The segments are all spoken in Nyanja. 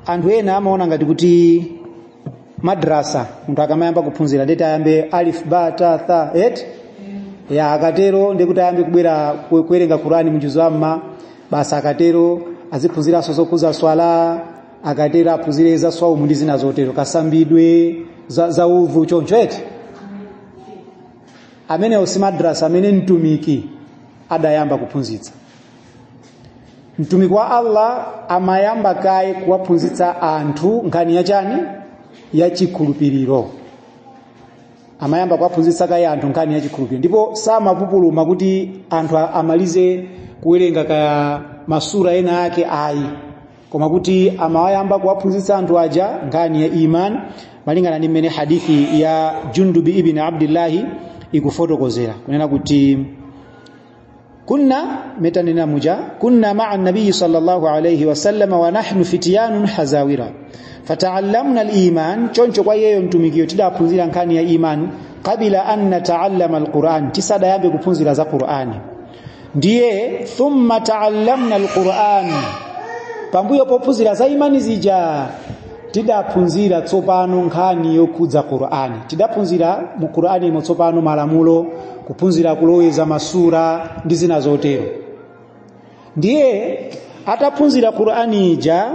Anthu ena amaona ngati kuti madrasa munthu akamayamba kuphunzira ndeti ayambe alif ba ta tha, eti ya, akatero ndikuti ayambe kubwera kuwerenga Qurani mujuzu amma basi, akatero aziphunziranso zokhuza swala, akatero aphunzire za swaumu ndi zina zotero, kasambidwe, za udhu, choncho eti. Amenewo si madrasa amene mtumiki adayamba kuphunzitsa. Mtumiki wa Allah amayamba kaye kuwaphunzitsa anthu nkhani yachani? Ya chikhulupiriro. Amayamba kuwaphunzitsa kaye anthu nkhani ya chikhulupiriro, ndipo samapupuluma kuti anthu amalize kuwerenga kaya masura ena ake, ayi, koma kuti amawayamba kuwaphunzitsa anthu aja nkhani ya iman, malingana ndi mmene hadithi ya Jundubi ibn Abdillahi ikufotokozera kunena kuti kunna metanena muja kunna ma'a nabiyi sallallahu alayhi wasallam wa nahnu fityanun hazawira fata'allamna al-iman. Choncho kwa iyeyo mtumikiyo tidaphunzira nkhani ya iman qabila an nata'allama al-Qur'an, tisadayambe kuphunzira za Qur'ani. Ndiye thumma ta'allamna al-Qur'an, pambuyo pophunzira za imani zija tidaphunzira tsopano nkhani yokhudza Qur'ani. Tidaphunzira mu Qur'ani imo tsopano malamulo, kuphunzira kuloweza masura ndi zina zotero. Ndiye ataphunzira Qur'ani ija,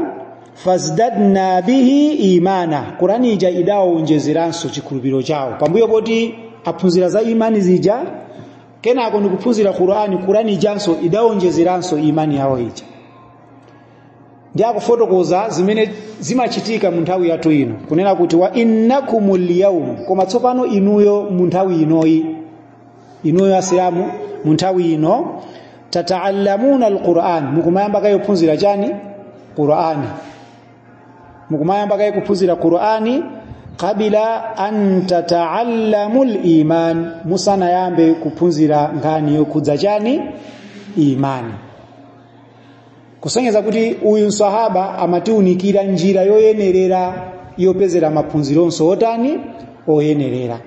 fazdadna bihi imana, Qur'ani ija idawonjezeranso chikhulupiriro chawo. Pambuyo poti aphunzira za imani zija, kenako ndikuphunzira Qur'ani, Qur'ani ijanso idawonjezeranso imani yawo ija. Ndi akufotokoza zimene zimachitika mu nthawi yathu ino kunena kuti wa innakumul yawm, koma tsopano inuyo mu nthawi inoyi, inuyo Asilamu mu nthawi ino, tata'allamuna alquran, mukumayamba kaye kuphunzira chani? Qur'ani. Mukumayamba kaye kuphunzira Qur'ani qabila an tata'allamu al-iman, musanayambe kuphunzira nkhani yokhudza chani? Imani. Kusonyeza kuti uyu sahaba amatiunikira njira yoyenerera yopezera maphunzironso otani? Oyenerera.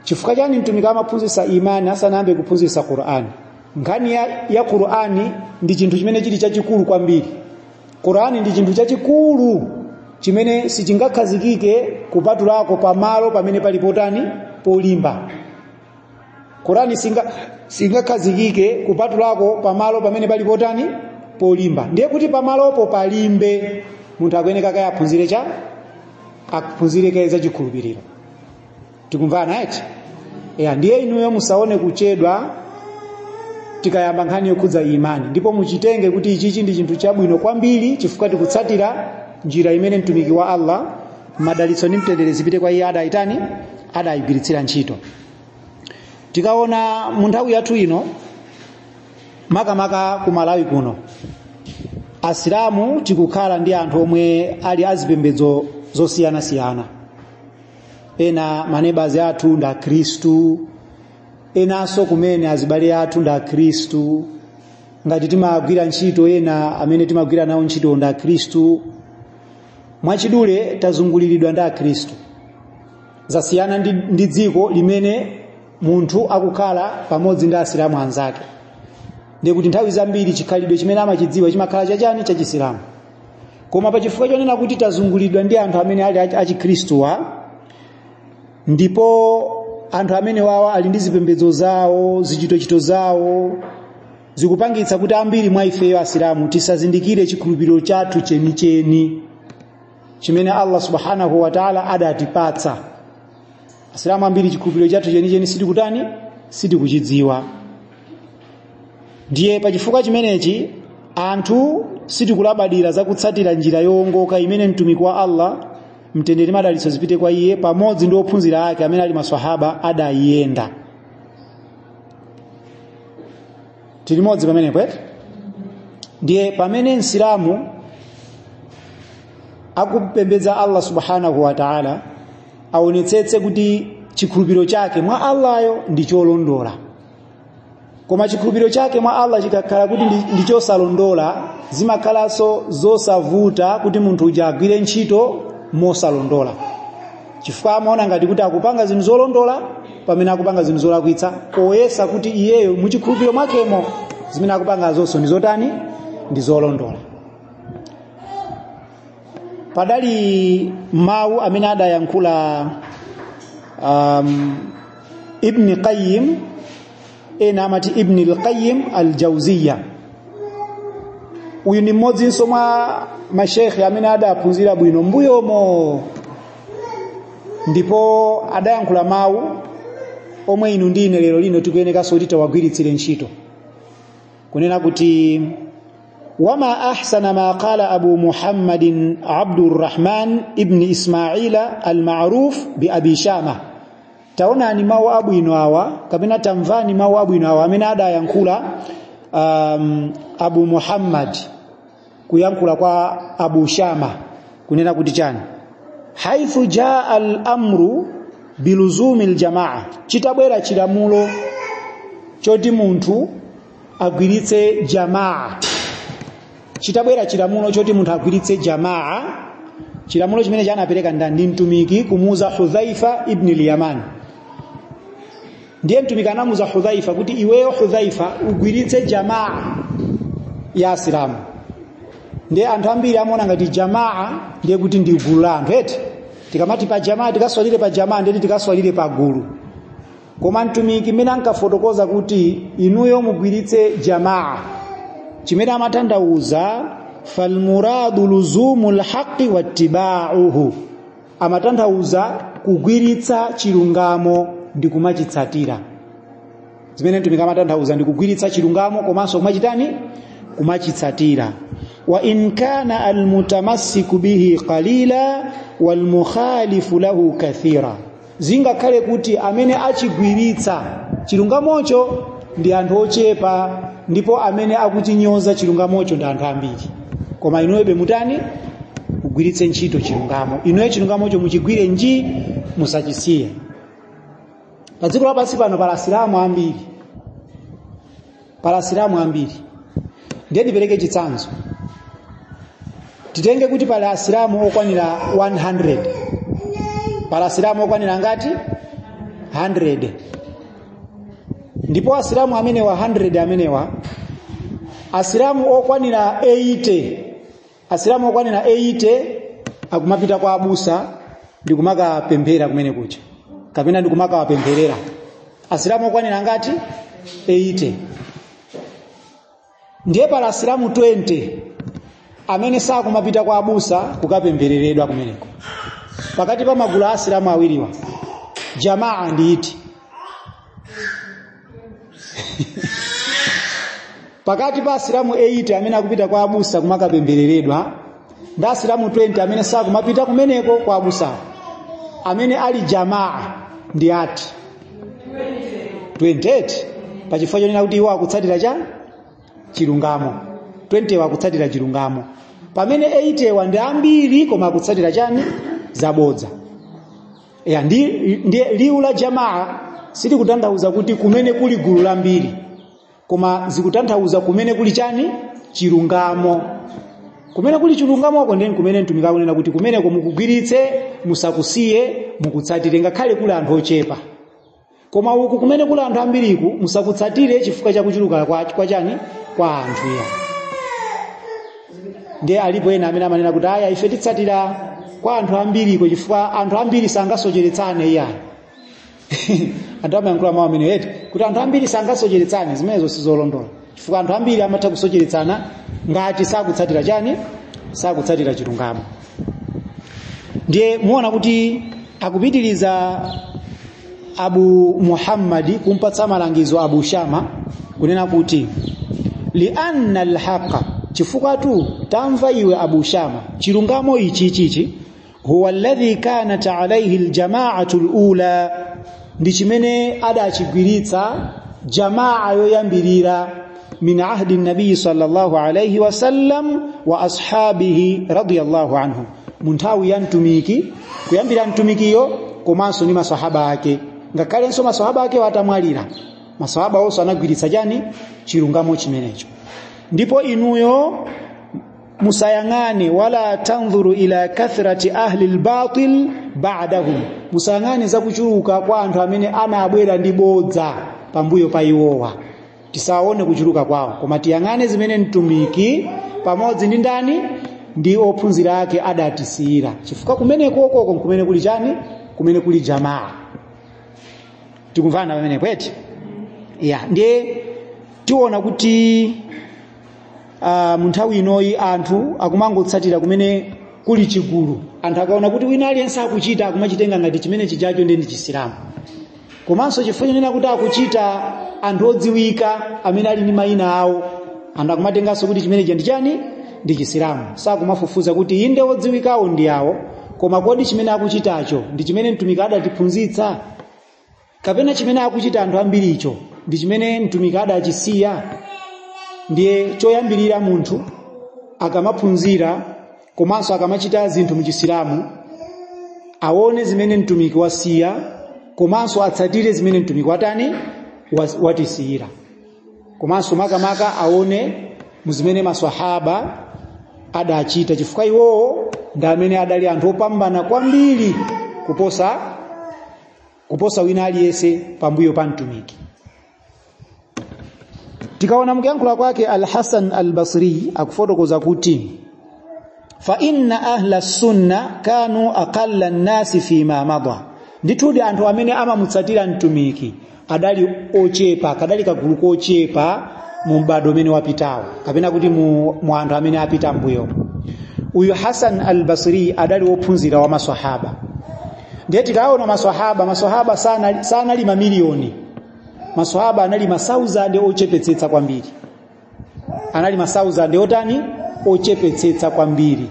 Chifukwa chani mtumiki amaphunzitsa imani asanayambe kuphunzitsa Qur'ani? Nkhani ya Qur'ani ndi chinthu chimene chili chachikulu kwambiri. Qur'ani ndi chinthu chachikulu chimene sichingakhazikike kupatulako pamalo pamene pali potani? Polimba. Qur'ani singakhazikike kupatulako pamalo pamene pali potani? Polimba. Ndiye kuti pamalopo palimbe, munthu akuyeneka kaye aphunzire cha aphunzire kaye za chikhulupiriro. Tikumvana eti? Ya, ndiye inuyo musaone kuchedwa tikayamba nkhani yokhudza imani, ndipo muchitenge kuti ichichi ndi chinthu chabwino kwambiri, chifukwa tikutsatira njira imene mtumiki wa Allah, madalitso ndi mtendere zipite kwa iye, adayitani? Adayigwiritsira ntchito. Tikaona mu nthawi yathu ino, makamaka ku Malawi kuno, Asilamu tikukhala ndi anthu omwe ali azipembedzo zosiyanasiyana. Ena manebazi athu ndi Akhristu, enanso kumene azibale athu ndi Akhristu, ngati timagwira ntchito ena amene timagwira nawo ntchito ndi Akhristu. Mwachidule tazunguliridwa ndi Akhristu. Zasiyana ndi dziko limene munthu akukhala pamodzi ndi Asilamu anzake, ndiye kuti nthawi zambiri chikhalidwe chimene amachidziwa chimakhala chachani? Chachisilamu. Koma pachifukwa chonena kuti tazungulidwa ndi anthu amene ali achikhristuwa, ndipo anthu amene wawa ali ndi zipembedzo zawo, zichitochito zawo, zikupangitsa kuti ambiri mwa ifeyo Asilamu tisazindikire chikhulupiriro chathu chenicheni chimene Allah subhanahu wa ta'ala adatipatsa. Asilamu ambiri chikhulupiriro chathu chenicheni sitikutani? Sitikuchidziwa. Ndiye pachifukwa chimenechi anthu sitikulabadira zakutsatira njira yowongoka imene mtumiki wa Allah, mtendere madalitso zipite kwa iye, pamodzi ndi ophunzira ake amene ali maswahaba adayenda. Tili limodzi pamenepo eti? Ndiye pamene Msilamu akupembedza Allah subhanahu wa ta'ala, aonetsetse kuti chikhulupiriro chake mwa Allahyo ndi cholondola. Koma chikhulupiriro chake mwa Allah chikakhala kuti ndi chosalondola, zimakhalanso zosavuta kuti munthu uja agwire ntchito mosalondola, chifukwa amaona ngati kuti akupanga zinthu zolondola pamene akupanga zinthu zolakwitsa, poyesa kuti iyeyo muchikhulupiriro mwakemo zimene akupanga zonso ndi zotani? Ndi zolondola. Padali mawu amene adayankhula Ibn Qayyim, ena amati Ibn al-Qayyim al-Jawziyya. Uyu ni mmodzinso mwa mashekhe amene adaphunzira bwino mbuyomo, ndipo adayankhula mawu omwe inu ndi ine lero lino tikuyenekanso kuti tiwagwiritsire ntchito, kunena kuti wama ahsana ma qala Abu Muhammadin Abdurrahman ibn Ismaila al-ma'ruf bi Abi Shama. Taonani mawu abwino awa, kapena tamvani mawu abwino awa amene adayankhula Abu Muhammad, kuyankhula kwa Abu Shama, kunena kuti chani? Haithu jaa al-amru biluzumi al-jamaa, chitabwera chilamulo choti munthu agwiritse jamaa, chitabwera chilamulo choti munthu agwiritse jamaa, chilamulo chimene chanapereka ndani? Mtumiki kumuuza Hudhaifa ibn al-Yaman. Ndiye mtumiki anamuuza Hudhaifa kuti iweyo Hudhaifa ugwiritse jamaa ya Asilamu. Ndiye anthu ambiri amaona ngati jamaa ndiye kuti ndi gulu la anthu eti, tikamati pa jamaa tikaswalire pa jamaa ndiye tikaswalire pa gulu. Koma mtumiki mmene ankafotokoza kuti inuyo mugwiritse jamaa, chimene amatanthauza falmuradu luzumu lhaqi wattiba'uhu, amatanthauza kugwiritsa chilungamo ndi kumachitsatira. Zimene mtumiki amatanthauza ndi kugwiritsa chilungamo komanso kumachitani? Kumachitsatira. Wa in kana almutamassiku bihi qalila walmukhalifu lahu kathira, zingakhale kuti amene achigwiritsa chilungamocho ndi anthu ochepa ndipo amene akuchinyoza chilungamocho ndi anthu ambiri, koma inuyo mutani? Mugwiritse ntchito chilungamo. Inuyo chilungamocho muchigwire nji, musachisiye. Pa dziko lapansi pano pala Asilamu ambiri, pala Asilamu ambiri. Ndiye ndipereke chitsanzo, titenge kuti pali Asilamu okwanira 100, pala Asilamu okwanira ngati 100, ndipo Asilamu amenewa 100 amenewa, Asilamu okwanira 80, Asilamu okwanira 80 akumapita kwa abusa ndikumakapemphera kumene kucha, kapena ndikumakawapempherera. Asilamu okwanira ngati 80. Ndiye pala Asilamu 20 amene sakumapita kwa abusa kukapemphereredwa kumeneko. Pakati pa magulu a Asilamu awiriwa, jamaa ndi iti? Pakati pa Asilamu 80 amene akupita kwa abusa kumakapemphereredwa ndi Asilamu 20 amene sakumapita kumeneko kwa abusa, amene ali jamaa ndi ati? 28. Pachifukwa chonena kuti iwo akutsatira cha chilungamo. 20 akutsatira chilungamo, pamene 80 wa ndi ambiri koma akutsatira chani? Zabodza. Ya, ndi liwu la jamaa silikutanthauza kuti kumene kuli gulu lambiri, koma zikutanthauza kumene kuli chani? Chilungamo. Kumene kuli chilungamoko ndiye kumene mtumiki akunena kuti kumeneko mukugwiritse, musakusiye, mukutsatire ngakhale kuli anthu ochepa. Koma uku kumene kuli anthu ambiriku musakutsatire chifukwa cha kuchuluka kwa chani? Kwa anthu ya. Ndiye alipo ena amene amanena kuti aya ife titsatira kwa anthu ambiriko chifukwa anthu ambiri sangasocheretsane iya. Anthu amayankhula mawu amene eti kuti anthu ambiri sangasocheretsane, zimenezo sizolondola, chifukwa anthu ambiri amatha kusocheretsana ngati sakutsatira chani? Sakutsatira chilungamo. Ndiye muona kuti akupitiriza Abu Muhammad kumpatsa malangizo Abu Shama kunena kuti lianna alhaqa, chifukwa tu tamva iwe Abu Shama, chilungamo ichi chichi huwa alladhi kanat alayhi aljama'atu alula, ndi chimene adachigwiritsa jamaa yoyambirira min ahdi nabii sallallahu alayhi wasallam wa ashabihi radiyallahu anhum, munthawi ya mtumiki, kuyambira mtumikiyo komanso ndi masahaba ake. Ngakhalenso masahaba ake watamwalira, masahaba onse anagwiritsa chani? Chilungamo chimenecho. Ndipo inuyo musayang'ane, wala tanzuru ila kathrati ahli albatil ba'dahum, musayang'ane zakuchuluka kwa anthu amene anabwera ndi bodza pambuyo pa iwowa, tisaone kuchuluka kwawo, koma tiyang'ane zimene mtumiki pamodzi ndi ndani? Ndi ophunzira ake adatisiyira, chifukwa kumeneko okoko kumene kuli chani? Kumene kuli jamaa. Tikumvana pamenepo eti? Ya, ndiye tiona kuti mu nthawi inoyi anthu akumangotsatira kumene kuli chigulu. Anthu akaona kuti wina aliyense akuchita, akumachitenga ngati chimene chijacho ndi Chisilamu. Komanso chifukwa chonena kuti akuchita anthu odziwika amene ali ndi mayina awo, anthu akumatenganso kuti chimene ndi chani? Ndi Chisilamu. Sakumafufuza kuti inde odziwikawo ndi awo, koma kodi chimene akuchitacho ndi chimene mtumiki adatiphunzitsa, kapena chimene akuchita anthu ambiricho ndi chimene mtumiki adachisiya? Ndiye choyambirira, munthu akamaphunzira komanso akamachita zinthu muchisilamu, aone zimene mtumiki wasiya komanso atsatire zimene mtumiki watani? Watisiyira. Komanso makamaka aone muzimene maswahaba adachita, chifukwa iwowo ndi amene adali anthu opambana kwambiri kuposa wina aliyense pambuyo pa mtumiki. Tikaona mukuyankhula kwake Al-Hasan Al-Basri akufotokoza kuti fa inna ahla sunna kanu aqalla an-nasi fi ma madha, ndithudi anthu amene amamutsatira mtumiki adali ochepa, kadali kagulu kochepa mu m'bado umene wapitawo, kapena kuti mu anthu amene apita mbuyo. Uyu Hasan Al-Basri adali wophunzira wa maswahaba. Ndiye tikaona maswahaba sanali mamiliyoni, maswahaba anali masauzande ochepetsetsa kwambiri, anali masauzande otani? Ochepetsetsa kwambiri.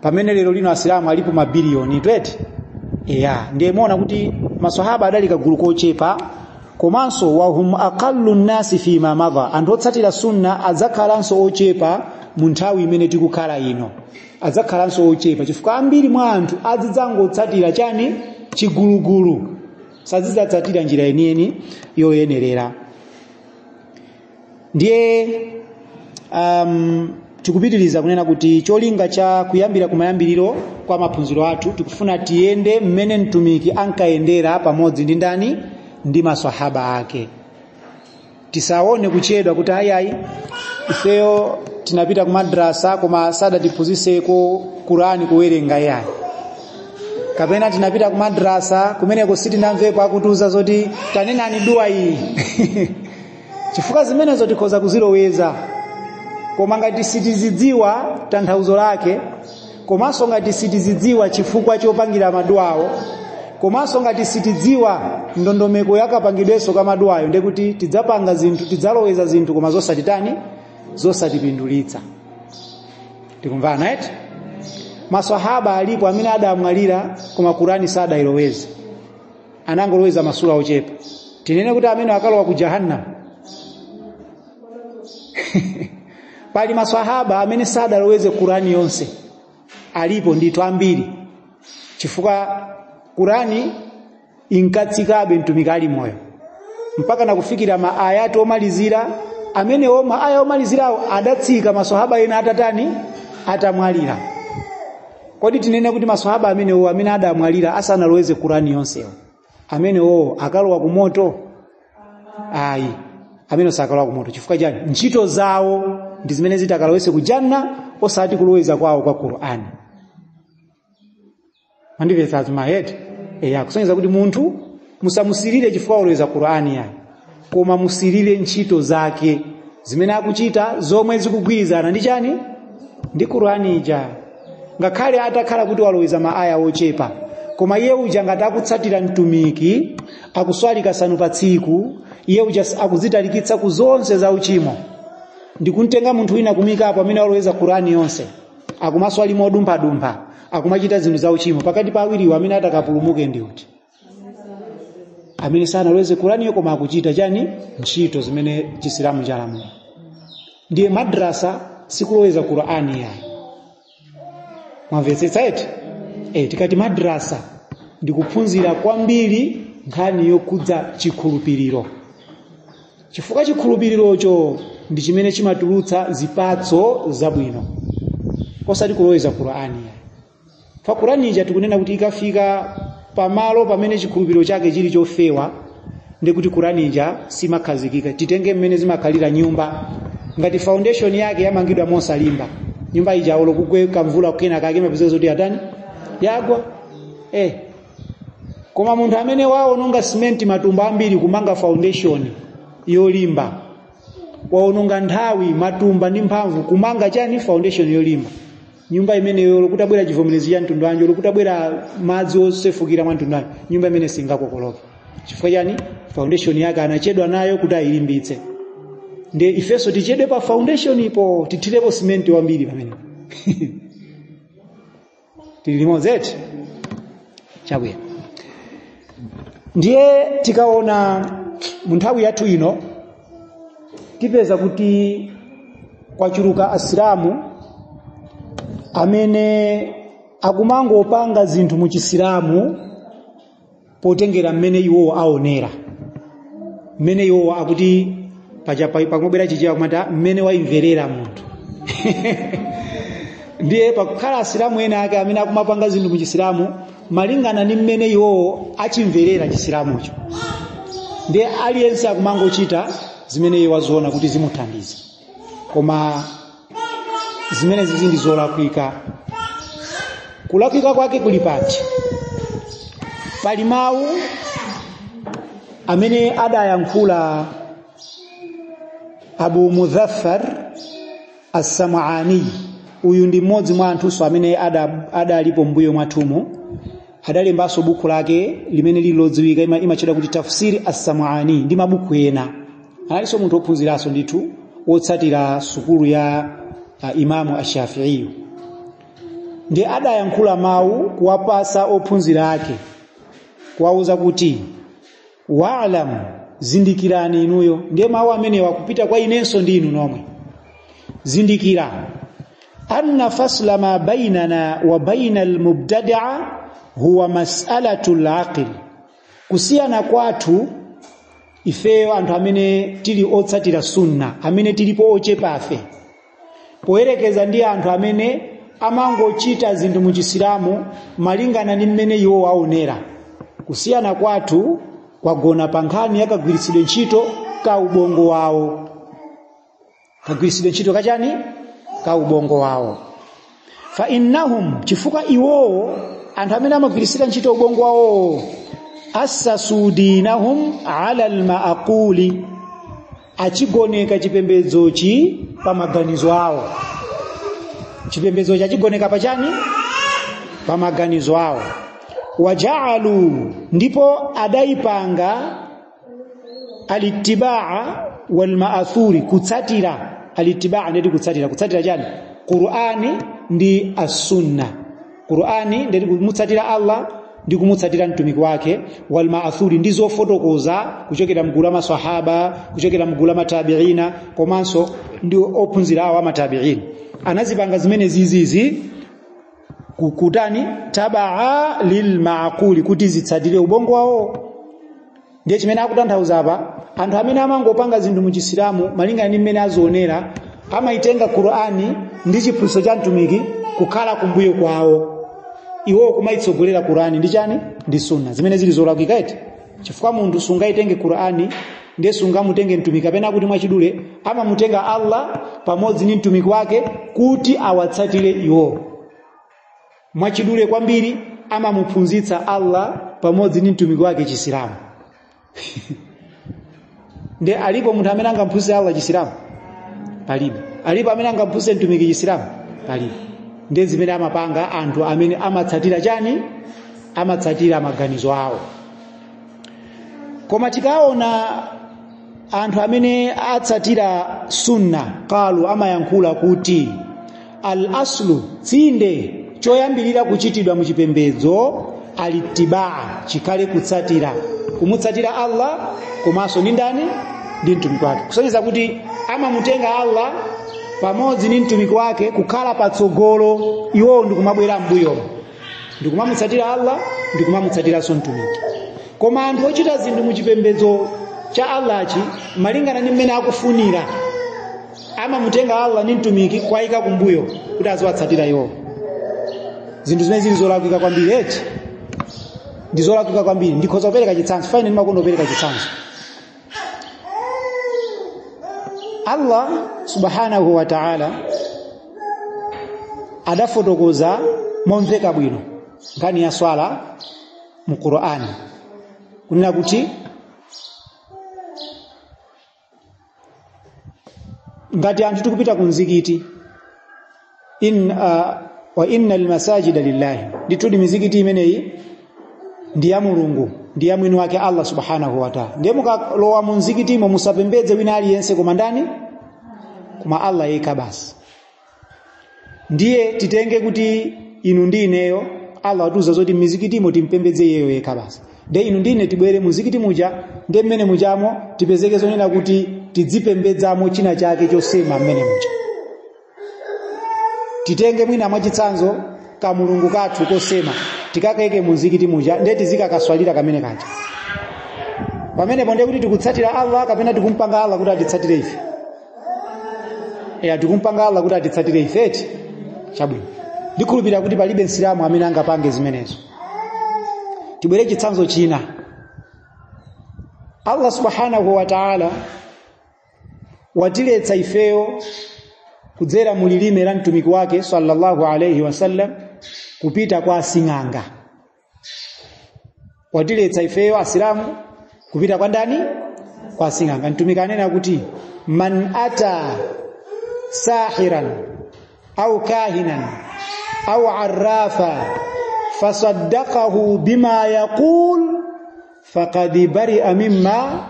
Pamene lero lino Asilamu alipo mabiliyoni tweti. Eya, ndiye muona kuti maswahaba adali kagulu kochepa. Komanso wahum aqallu nnasi fi ma madha, anthu otsatira sunna adzakhalanso ochepa mu nthawi imene tikukhala ino, adzakhalanso ochepa chifukwa ambiri mwa anthu azidzangotsatira chani? Chigulugulu, sazidzatsatira njira yeniyeni yoyenerera. Ndiye tikupitiriza kunena kuti cholinga cha kuyambira kumayambiriro kwa maphunziro athu, tikufuna tiyende mmene mtumiki ankayendera pamodzi ndi ndani? Ndi maswahaba ake. Tisaone kuchedwa kuti ayi ifeyo tinapita ku madrasa koma sadatiphunzitseko Qur'ani kuwerenga yayi, kapena tinapita ku madrasa kumeneko sitinamvepo akutiuza zoti tanenani dua iyi chifukwa zimenezo tikhoza kuziloweza, koma ngati sitizidziwa tanthauzo lake, komanso ngati sitizidziwa chifukwa chopangira maduawo, komanso ngati sitidziwa ndondomeko yakapangidwenso ka maduayo, ndekuti tidzapanga zinthu, tidzaloweza zinthu koma zosatitani? Zosatipindulitsa. Tikumvana eti? Maswahaba alipo amene adamwalira koma Qur'ani sadayiloweze, anangoloweza masura ochepa. Tinene kuti amene akalowa ku jahannam? Pali maswahaba amene sadaloweze Qur'ani yonse, alipo ndithu ambiri, chifukwa Qur'ani inkatsikabe mtumiki ali moyo mpaka nakufikira maayati omalizira. Amenewo maaya omalizirawo adatsika maswahaba ena atatani? Atamwalira. Kodi tinene kuti maswahaba amenewo amene adamwalira asanaloweze Qur'ani yonsewo, amenewo akalowa ku moto? Ayi, amene sakalowa ku moto. Chifukwa chani? Ntchito zawo ndi zimene zitakalowese ku janna, osati kuloweza kwawo kwa Qur'ani. Mandimvetsa azimaheti? Eya, kusonyeza kuti munthu musamusirire chifukwa waloweza Qur'ani yayi, koma musirire ntchito zake zimene akuchita zomwe zikugwirizana ndi chani? Ndi Qur'ani ija. Ngakhale atakhala kuti waloweza maaya ochepa, koma iye uja ngati akutsatira mtumiki, akuswali kasanu pa tsiku, iye uja akuzitalikitsa ku zonse za uchimo, ndikumtenga munthu wina kumikapo amene waloweza Qur'ani yonse, akumaswali modumphadumpha, akumachita zinthu za uchimo, pakati pa awiriwo amene atakapulumuke ndi uti? Amene sanaloweze Qur'aniyo koma akuchita chani? Ntchito zimene Chisilamu chalamula. Ndiye madrasa sikuloweza Qur'ani yayi. Mwamvetsetsa eti? Tikati madrasa ndikuphunzira kwambiri nkhani yokhudza chikhulupiriro, chifukwa chikhulupirirocho ndi chimene chimatulutsa zipatso zabwino, osati kuloweza Qur'ani yayi. Fa Qur'ani ija tikunena kuti ikafika pamalo pamene chikhulupiriro chake chili chofewa, ndikuti Qur'ani ija simakhazikika. Titenge mmene zimakhalira nyumba. Ngati foundation yake yamangidwa mosalimba, nyumba ija olo kugwe kamvula kena kake mapezeka zoti atani yagwa. Koma munthu amene waononga simenti matumba ambiri kumanga foundation yolimba, waononga nthawi, matumba ndi mphamvu kumanga chani foundation yolimba, nyumba imeneyo kutabwera chivomerezi cha mtundu wanji, kutabwera madzi osefukira mwa mtundu wanji, nyumba imene singakokoloke. Chifukwa chani? Foundation yake anachedwa nayo kuti ayilimbitse. Ndiye ifeso tichedwe pa foundation ipo, tithirepo simenti wambiri pamene tili limodzi eti. Chabwino. Ndiye tikaona mu nthawi yathu ino tipeza kuti kwachuluka asilamu amene akumangopanga zinthu mu chisilamu potengera mmene iwowo aonera, mmene iwowo akuti pakumabwera chichewa kumati mmene waimverera munthu. Ndiye pakukhala asilamu ena ake amene akumapanga zinthu mu chisilamu malingana ndi mmene iwowo achimverera chisilamucho. Ndiye aliyense akumangochita zimene iye waziona kuti zimuthandiza, koma zimene zizi ndi zolakwika. Kulakwika kwake kuli pati? Pali mawu amene adayankhula Abu Mudhaffar As-Sam'ani. Uyu ndi mmodzi mwa anthuso amene adalipo mbuyo mwathumu. Adalembanso buku lake limene lili lodziwika, imatchedwa kuti Tafsiri As-Sam'ani ndi mabuku ena. Analinso munthu wophunziranso ndithu, wotsatira sukulu ya Imamu Ash-Shafi'i. Ndiye adayankhula mawu kuwapasa ophunzira ake, kuwauza kuti wa'lam, zindikirani inuyo. Ndiye mawu amenewa kupita kwa inenso ndi inu nomwe. Zindikira anna fasla ma bainana wa baina al-mubtadi'a huwa mas'alatu al-aql. Kusiyana kwathu ifeyo anthu amene tili otsatira sunna, amene tilipo ochepafe, poyerekeza ndi anthu amene amangochita zinthu mu chisilamu malingana ndi mmene iwo aonera, kusiyana kwathu kwagona pa nkhani yakagwiritsidwe ntchito ka ubongo wawo. Kagwiritsidwe ntchito kachani? Ka ubongo wawo. Fa innahum, chifukwa iwowo anthu amene amagwiritsira ntchito ubongo wawo, assasu dinahum ala almaaquli, achigoneka chipembedzochi pa maganizo awo. Chipembedzochi achigoneka pachani? Pa maganizo awo. Waja'alu, ndipo adaipanga alitibaa wal ma'athuri, kutsatira. Alitibaa ndeti kutsatira. Kutsatira chani? Qur'ani ndi as-sunna. Qur'ani ndeti kumutsatira Allah ndi kumutsatira mtumiki wake, wal ma'athuri ndi zofotokoza kuchokera mgulu la maswahaba, kuchokera mgulu la matabi'ina, komanso ndi ophunzira awo amatabi'ina. Anazipanga zimene zizizi kukutani tabaa lil ma'quli, kuti zitsatire ubongo wawo. Ndiye chimene akutanthauza apa, anthu amene amangopanga zinthu mu chisilamu malingana ndi mmene azionera, amaitenga Qur'ani ndi chiphunzitso cha mtumiki kukhala kumbuyo kwawo, iwo kumaitsogolera Qur'ani ndi chani? Ndi sunna, zimene zili zolakwika eti. Chifukwa munthu sungaitenge Qur'ani ndiye sungamutenge mtumiki, kapena kuti mwachidule amamutenga Allah pamodzi ndi mtumiki wake kuti awatsatire iwo. Mwachidule kwambiri amamuphunzitsa Allah pamodzi ndi mtumiki wake chisilamu. Ndiye alipo munthu amene angamphunzitse Allah chisilamu? Palibe. Alipo amene angamphunzitse mtumiki chisilamu? Palibe. Ndiye zimene amapanga anthu amene amatsatira chani? Amatsatira maganizo awo. Koma tikaona anthu amene atsatira sunna, qalu, amayankhula kuti al-aslu, tsinde choyambirira kuchitidwa mu chipembedzo, alitibaa, chikhale kutsatira, kumutsatira Allah komanso ndi ndani? Ndi mtumiki wake. Kusonyeza kuti amamutenga Allah pamodzi ndi mtumiki wake kukhala patsogolo, iwowo ndikumabwera m'mbuyo, ndikumamutsatira Allah ndikumamutsatiranso mtumiki. Koma anthu ochita zinthu mu chipembedzo cha Allahchi malingana ndi mmene akufunira, amamutenga Allah ndi mtumiki kwayika kumbuyo kuti aziwatsatira iwowo. Zinthu zimene zili zolakwika kwambiri eti, ndi zolakwika kwambiri. Ndikhoza kupereka chitsanzo, fine, ndimakonda kupereka chitsanzo. Allah subhanahu wa ta'ala adafotokoza momveka bwino nkhani ya swala mu Qur'ani, kunena kuti ngati anthu tikupita ku mzikiti wa innal masajida lillahi, ndithudi mizikiti imeneyi ndi ya Mulungu, ndi ya mwini wake Allah subhanahu wa ta'ala. Ndiye mukalowa mu mzikitimo musapembedze wina aliyense koma ndani? Koma Allah yekha basi. Ndiye titenge kuti inu ndi ineyo, Allah watiuza zoti mizikitimo timpembedze iyeyo yekha basi. Ndiye inu ndi ine tibwere muzikiti muja, ndiye mmene mujamo tipezeke zonena kuti tidzipembedzamo china chake chosema mmene muja. Titenge mwina mwachitsanzo ka mulungu kathu kosema tikakaike muzikiti muja, ndiye tizikakaswalira kamene kaja. Pamenepo ndiye kuti tikutsatira Allah kapena tikumpanga Allah kuti atitsatire ife? Tikumpanga Allah kuti atitsatire ife eti? Chabwino. Ndikhulupirira kuti palibe Msilamu amene angapange zimenezo. Tibwere chitsanzo china. Allah subhanahu wa ta'ala watiletsa ifeyo kudzera mu lilime la mtumiki wake sallallahu alayhi wasallam kupita kwa asing'anga. Watiletsa ifeyo asilamu kupita kwa ndani? Kwa asing'anga. Mtumiki anena kuti man ata sahiran au kahinan au arrafa fasaddaqahu bima yaqul faqad bari'a mimma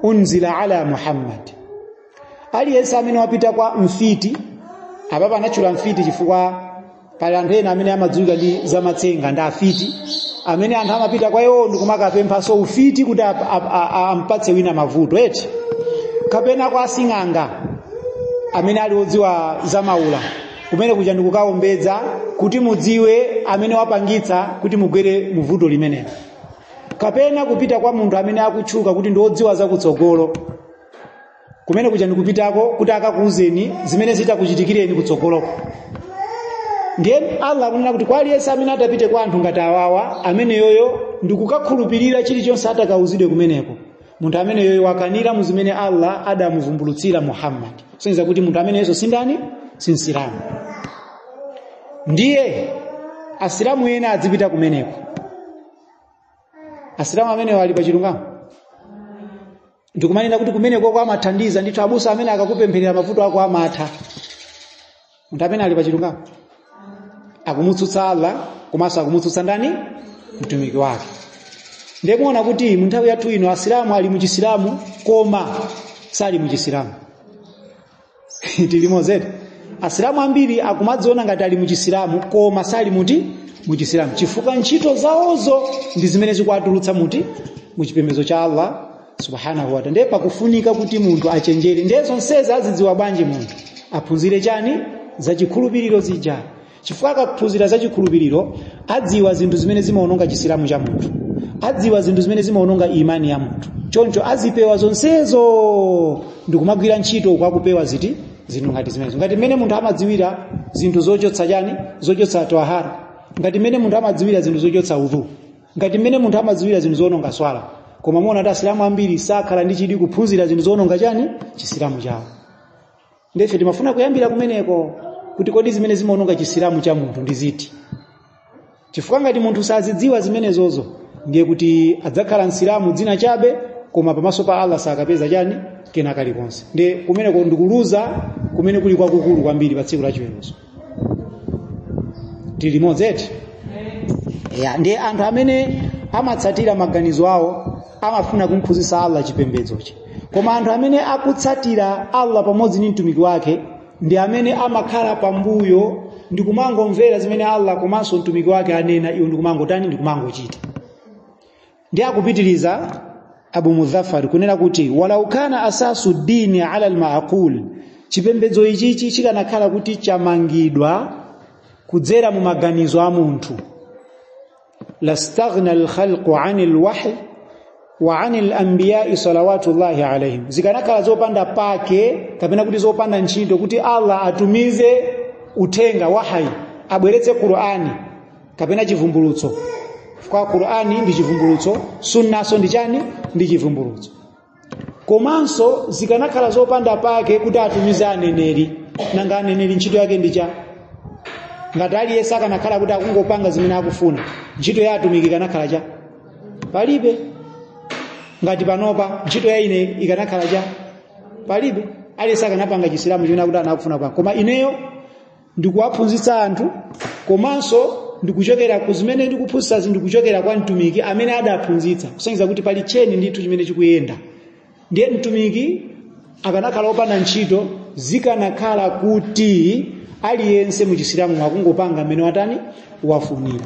unzila ala Muhammad. Aliyense amene wapita kwa mfiti, apapa anachula mfiti chifukwa pali anthu ena amene amadziwika ndi zamatsenga ndi afiti, amene anthu amapita kwa iwo ndikumakapemphanso ufiti kuti ampatse wina mavuto eti, kapena kwa asing'anga amene ali odziwa zamaula, kumene kuja ndikukaombedza kuti mudziwe amene wapangitsa kuti mugwere muvuto limenelo, kapena kupita kwa munthu amene akutchuka kuti ndi odziwa zakutsogolo, kumene kuja ndikupitako kuti akakuuzeni zimene zitakuchitikireni kutsogoloko. Ndiye Allah akunena kuti kwa aliyense amene atapite kwa anthu ngati awawa, amene yoyo ndikukakhulupirira chilichonse atakauzidwe kumeneko, munthu amene yoyo wakanira mu zimene Allah adamuvumbulutsira Muhammad. Soneza kuti munthu ameneyo si ndani? Si Msilamu. Ndiye asilamu ena adzipita kumeneko. Asilamu amenewo ali pa chilungamo. Ndikumanena kuti kumeneko kwa amathandiza ndithu abusa amene akakupempherera mavuto ako amatha. Munthu amene ali pa chilungamo akumutsutsa Allah komanso akumutsutsa ndani? Mtumiki wake. Ndiye muona kuti mu nthawi yathu ino asilamu ali muchisilamu koma sali muchisilamu. Tilimo zetu. Asilamu ambiri akumadziona ngati ali muchisilamu koma sali muti muchisilamu, chifukwa ntchito zawozo ndi zimene zikuwatulutsa muti muchipembedzo cha Allah subhanahu wa ta'ala. Ndiye pakufunika kuti munthu achenjere. Ndiye zonsezi azidziwa bwanji munthu? Aphunzire chani? Zachikhulupiriro zija. Chifukwa akaphunzira zachikhulupiriro adziwa zinthu zimene zimaononga chisilamu cha munthu, adziwa zinthu zimene zimaononga imani ya munthu. Choncho azipewa zonsezo ndikumagwira ntchito kwa kupewa ziti zinthu ngati zimenezo. Ngati mmene munthu amadziwira zinthu zochotsa chani? Zochotsa tahara. Ngati mmene munthu amadziwira zinthu zochotsa udhu. Ngati mmene munthu amadziwira zinthu zoononga swala. Koma muona kuti asilamu ambiri sakhala ndi chidwi kuphunzira zinthu zoononga chani? Chisilamu chawo. Ndife timafuna kuyambira kumeneko kuti kodi zimene zimaononga chisilamu cha munthu ndi ziti. Chifukwa ngati munthu sazidziwa zimenezozo ndiye kuti adzakhala msilamu dzina chabe, koma pamaso pa Allah sakapeza chani? Kena kalikonse. Ndiye kumeneko ndikuluza kumene kuli kwakukulu kwambiri pa tsiku la chiweruzo. Tili limodzi eti? Ya, ndiye anthu amene amatsatira maganizo awo amafuna kumphunzitsa Allah chipembedzochi. Koma anthu amene akutsatira Allah pamodzi ndi mtumiki wake ndi amene amakhala pambuyo ndikumangomvera zimene Allah komanso mtumiki wake anena, iwo ndikumangotani? Ndikumangochita. Ndi akupitiriza Abu Mudhaffar kunena kuti walau kana asasu dini ala al-ma'qul, chipembedzo ichichi chikanakhala kuti chamangidwa kudzera mu maganizo a munthu, lastaghna al-khalqu 'anil wahy wa 'anil anbiya'i salawatullahi alayhim, zikanakhala zopanda pake kapena kuti zopanda ntchito kuti Allah atumize uthenga wahayi, abweretse Qur'ani kapena chivumbulutso. Kwa Qur'ani ndi chivumbulutso, sunnaso ndi chani? Ndi chivumbulutso. Komanso zikanakhala zopanda pake kuti atumize aneneri. Nanga aneneri ntchito yake ndi cha? Ngati aliyense akanakhala kuti akungopanga zimene akufuna, ntchito ya atumiki ikanakhala cha? Palibe. Ngati panopa ntchito ya ine ikanakhala cha? Palibe. Aliyense akanapanga Chisilamu chimene akuti anakufuna kupanga. Koma ineyo ndikuwaphunzitsa anthu, komanso ndikuchokera ku zimene ndikuphunzitsazi, ndikuchokera kwa mtumiki amene adaphunzitsa, kusonyeza kuti pali cheni ndithu chimene chikuyenda. Ndiye mtumiki akanakhala opanda ntchito zikanakhala kuti aliyense mu Chisilamu akungopanga mmene watani wafunira.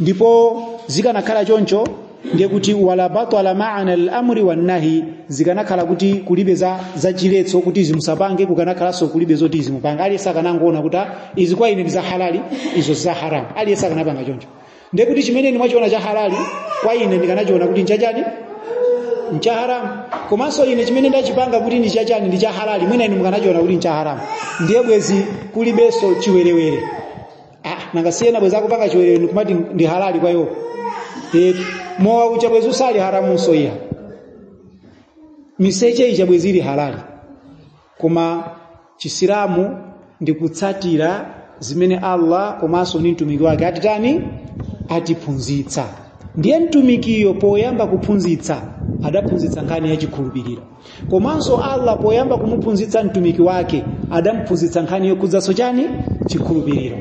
Ndipo zikanakhala choncho ndiye kuti wala batala ma'ana al-amri wan-nahi, zikanakhala kuti kulibe za chiletso kuti izi musapange, kukanakhalanso kulibe zoti izi mupange. Aliyense akanangoona kuti izi kwa ine ndi za halali, izo za haramu. Aliyense akanapanga choncho. Ndiye kuti chimene ine mwachiona cha halali kwa ine ndikanachiona kuti nchachani, ncha haramu. Komanso ine chimene ndachipanga kuti ndi chachani, ndi cha halali, mwina inu mukanachiona kuti ncha haramu. Ndiye bwezi kulibenso chiwerewere. Nanga siyena bwezi akupanga chiwerewere ndikumati ndi halali kwa iwo. Mowa ucha bwezi usali haramunso iya. Miseche ija bwezi ili halali. Koma Chisilamu ndi kutsatira zimene Allah komanso ndi mtumiki wake atitani, atiphunzitsa. Ndiye mtumikiyo poyamba kuphunzitsa adaphunzitsa nkhani ya chikhulupiriro. Komanso Allah poyamba kumuphunzitsa mtumiki wake adamuphunzitsa nkhani yokhudzaso chani, chikhulupiriro.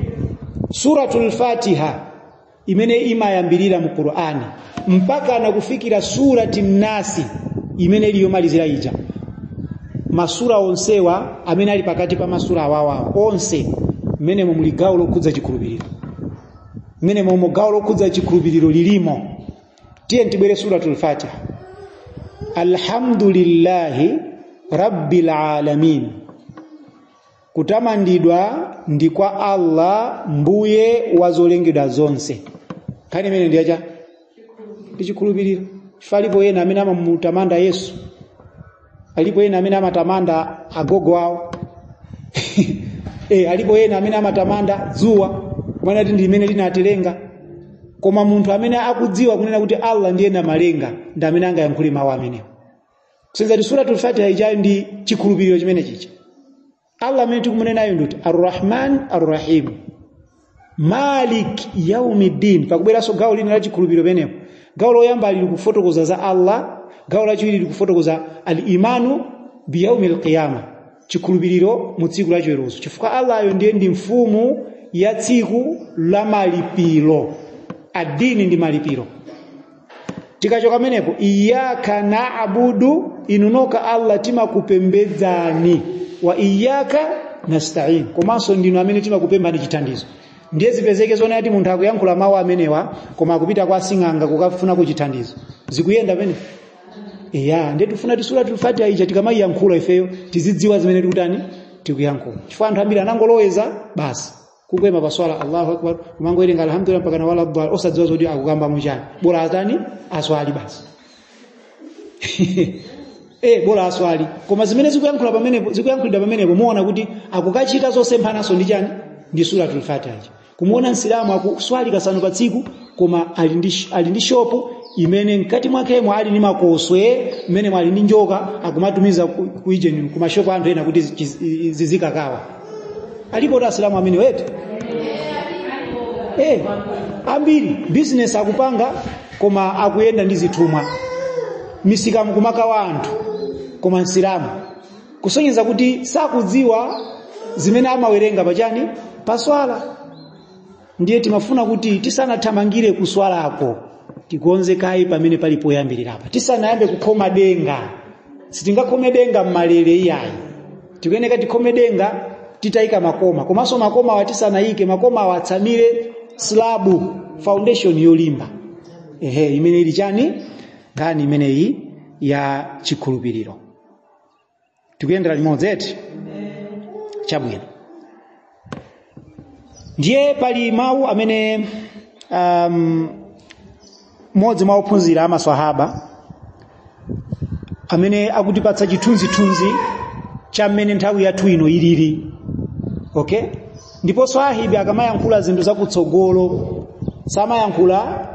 Suratul Fatiha imene imayambirira mu Qur'ani mpaka na kufikira surati Nasi imene ili yomalizira ija, masura onsewa amene ali pakati pa masura awawawa onse mmenemo muli gawo lokhudza chikhulupiriro, mmenemo gawo lokhudza chikhulupiriro lilimo. Tiye tibwere Suratul Fatiha. Alhamdulillahi rabbil alamin, kutamandidwa ndi kwa Allah mbuye wa zolengedwa zonse. Nkhani imene ndi yacha ndi chikhulupiriro. Chifukwa alipo ena amene amamutamanda Yesu, alipo ena amene amatamanda agogo awo alipo ena amene amatamanda dzuwa kumene ati ndi limene linatilenga. Koma munthu amene akudziwa kunena kuti Allah ndiye namalenga ndi amene angayankhule mawu amenewo. Kusenzati Suratul Fatiha ijayo ndi chikhulupiriro chimene chicha. Allah amene tikumunenayo ndikuti Ar-Rahman Ar-Rahim Malik Yaumiddin. Pakubweranso gawo lina la chikhulupiriro penepo. Gawo loyamba lili kufotokoza za Allah, gawo lachiwiri lili kufotokoza al-imanu bi yaumil qiyama, chikhulupiriro mu tsiku la chiweruzo. Chifukwa Allah yo ndiye ndi mfumu ya tsiku la malipiro. Adini ndi malipiro. Tikachoka menepo, iyyaka na'budu, inu noka Allah timakupembedzani, wa iyyaka nasta'in, komanso ndinu amene timakupembani chithandizo. Ndiye zipezeke zona ati munthu akuyankhula mawu amenewa koma akupita kwa sing'anga kukafuna kuchithandizo. Zikuyenda pene? Iya, ndiye tifuna Suratul Fatiha ija tikamayiyankhula ifeyo tizidziwa zimene tikutani tikuyankhula. Chifukwa anthu ambiri anangoloweza basi kukwema paswala Allahu Akbar, kumangowerenga alhamdulillah mpaka na wala dhal, osadziwa zoti akukamba muchani. Bora atani aswali basi. Bora aswali. Koma zimene zikuyankhula pamenepo, zikuyankhulidwa pamenepo muona kuti akukachita zosemphanaso ndi chani, ndi Suratul Fatiha. Kumuona Msilamu akuswali kasanu pa tsiku koma ali ndi shopu imene mkati mwakemo ali ndi makoswe, mmene ali ndi njoka, akumatumiza kuijeni kumashopu anthu ena kuti zizikakawa. Alipo ta Asilamu amene wetu ambiri business akupanga koma akuyenda ndi zithumwa misika kumakawa anthu, koma Msilamu kusonyeza kuti sakudziwa zimene amawerenga pachani paswala. Ndiye timafuna kuti tisanathamangire kuswalako tikonze kayi pamene pali poyambirira. Tisanayambe kukhoma denga, sitingakhome denga mmalere iyayi. Tikuyeneka tikhome denga titayika makoma, komanso makoma awa tisanayike makoma awa atsamire slab, foundation yolimba. Imene ili chani, nkhani imeneyi ya chikhulupiriro. Tikuyendera limodzi eti? Chabwino. Ndiye pali mawu amene mmodzi mwa ophunzira amaswahaba amene akutipatsa chithunzithunzi cha mmene nthawi yathu ino ilili. Okay? Ndipo swahibi akamayankhula zinthu zakutsogolo samayankhula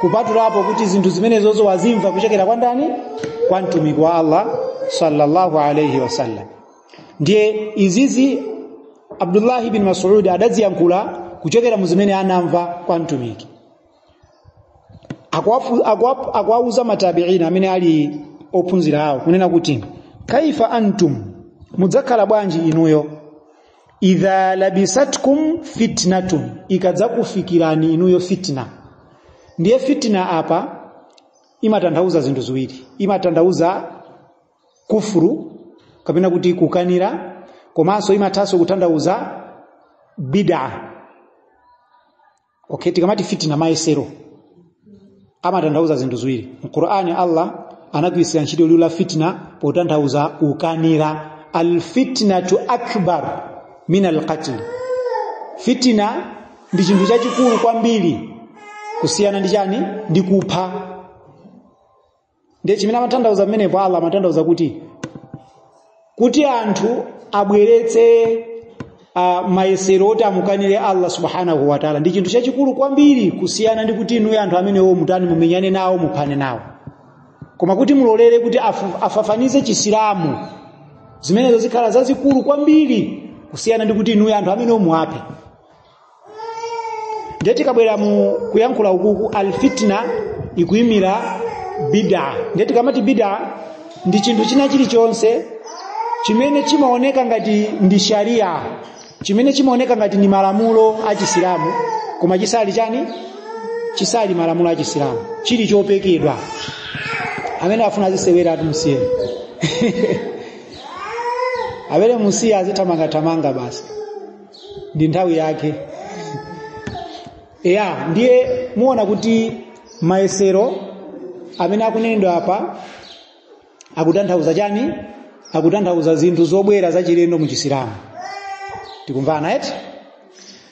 kupatulapo kuti zinthu zimenezozo wazimva kuchokera kwa ndani? Kwa mtumiki wa Allah Sallallahu alayhi wasallam. Ndiye izizi Abdullah bin Mas'ud adaziyankhula kuchokera mu zimene anamva kwa mtumiki. Akuwauza matabiina amene ali ophunzira awo kunena kuti kaifa antum, mudzakhala bwanji inuyo, idha labisatkum fitnatun, ikadzakufikirani inuyo fitna. Ndiye fitna apa imatanthauza zinthu ziwiri, imatanthauza kufuru kapena kuti kukanira, komanso imathanso kutanthauza bid'a. Okay, tikamati fitna mayesero amatanthauza zinthu ziwiri. Mu Qur'ani Allah anagwirisira ntchito liwu la fitna potanthauza kukanira. Alfitnatu akbar min alqatl, fitna ndi chinthu chachikulu kwambiri kusiyana ndi chani, ndi kupha. Ndiye chimene amatanthauza pamenepo Allah amatanthauza kuti anthu abweretse mayesero oti amukanire Allah subhanahu wa ta'ala ndi chinthu chachikulu kwambiri kusiyana ndi kuti inuyo anthu amenewo mutani, mumenyane nawo, muphane nawo. Koma kuti mulolere kuti afafanize Chisilamu, zimenezo zikhala zazikulu kwambiri kusiyana ndi kuti inuyo anthu amenewo muaphe. Ndiye tikabwera mu kuyankhula ukuku, alfitna ikuyimira bid'a. Ndiye tikamati bid'a ndi chinthu china chilichonse chimene chimaoneka ngati ndi sharia, chimene chimaoneka ngati ndi malamulo a Chisilamu, koma chisali chani, chisali malamulo a Chisilamu, chili chopekedwa. Amene afuna azisewera atu musiye, amene musiye azithamangathamanga basi, ndi nthawi yake. Eya, ndiye muona kuti mayesero amene akunenedwa apa akutanthauza chani? Akutanthauza zinthu zobwera zachilendo mu Chisilamu. Tikumvana eti?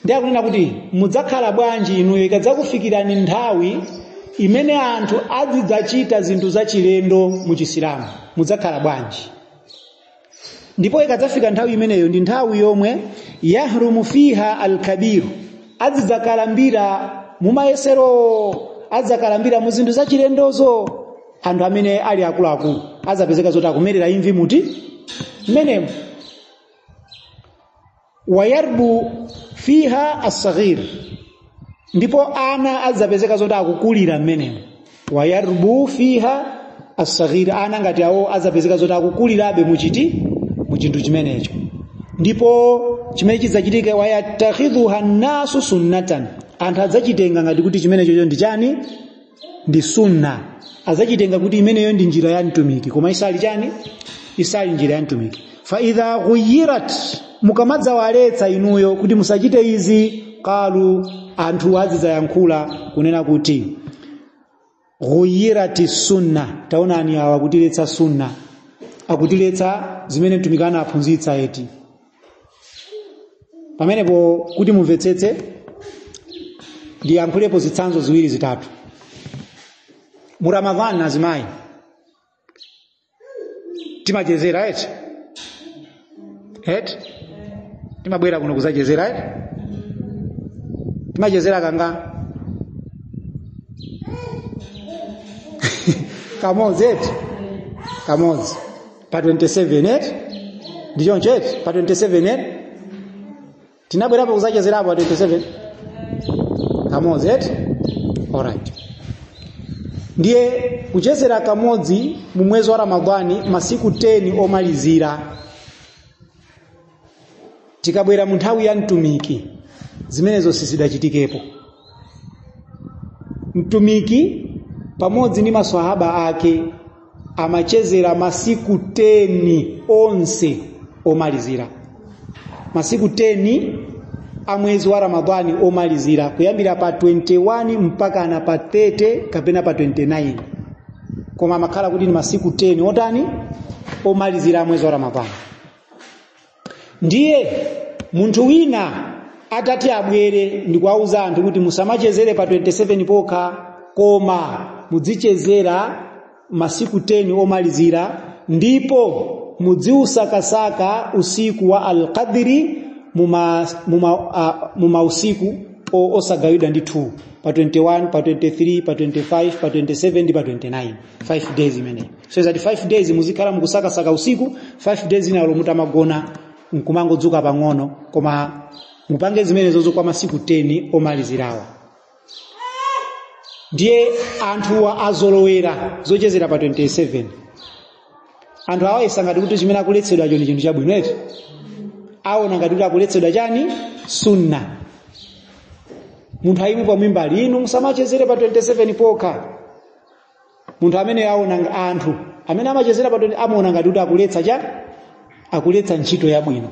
Ndiye akunena kuti mudzakhala bwanji inuyo ikadzakufikirani nthawi imene anthu azidzachita zinthu zachilendo mu Chisilamu, mudzakhala bwanji? Ndipo ikadzafika nthawi imeneyo ndi nthawi yomwe yahrumu fiha alkabiru, azidzakalambira mumayesero, azidzakalambira mu zinthu zachilendozo. Anthu amene ali akuluakulu azapezeka zoti akumerera imvi muti mmenemo. Wayarbu fiha as-saghir, ndipo ana azapezeka zoti akukulira mmenemo. Wayarbu fiha as-saghir, ana ngati awo azapezeka zoti akukulirabe muchiti, mu chinthu chimenecho. Ndipo chimene chidzachitika, wayatakhidhuha nnasu sunnatan, anthu adzachitenga ngati kuti chimenecho ndi chani, ndi sunna, adzachitenga kuti imeneyo ndi njira ya mtumiki, koma isali chani, isali njira ya mtumiki. Fa idha ghuyirat, mukamadzawaletsa inuyo kuti musachite izi, qalu, anthu azidzayankhula kunena kuti ghuyirati sunna. Taonani awa akutiletsa sunna, akutiletsa zimene mtumiki anaphunzitsa eti. Pamenepo kuti mumvetsetse ndiyankhulepo zitsanzo ziwiri zitatu. Mu Ramadhani azimayi timachezera eti, eti timabwera kuno kuzachezera eti, timachezera kanga kamodzi eti, kamodzi pa 27 eti, ndichoncho eti, pa 27 eti tinabwerapo kuzachezerapo pa 27 kamodzi eti. Alright, ndiye kuchezera kamodzi mu mwezi wa Ramadhani masiku 10 omalizira. Tikabwera mu nthawi ya mtumiki zimenezo sizidachitikepo. Mtumiki pamodzi ndi maswahaba ake amachezera masiku 10 onse omalizira, masiku 10 a mwezi wa Ramadhani omalizira, kuyambira pa 21 mpaka na pa 30 kapena pa 29, koma amakhala kuti ni masiku 10 otani, omalizira a mwezi wa Ramadhani. Ndiye munthu wina atati abwere ndikuwauza anthu kuti musamachezere pa 27 pokha, koma mudzichezera masiku 10 omalizira, ndipo mudziusakasaka usiku wa al-qadri muma usiku osagawidwa ndi 2. pa 21, pa 23, pa 25, pa 27 ndi pa 29, 5 days imeneyo. So zati 5 days muzikhala mukusakasaka usiku, 5 days inalo mutamagona nkumangodzuka pang'ono, koma mupange zimenezozo kwa masiku 10 omalizirawa. Ndiye anthuwa azolowera zochezera pa 27. Anthu awayesa ngati kuti chimene akuletsedwacho ndi chinthu chabwino eti, aona ngati kuti akuletsedwa chani? Sunna. Munthu ayime pamimbali, inu musamachezere pa 27 pokha. Munthu amene aona anthu amene amachezera pa 20 amaona ngati kuti akuletsa cha akuletsa ntchito yabwino.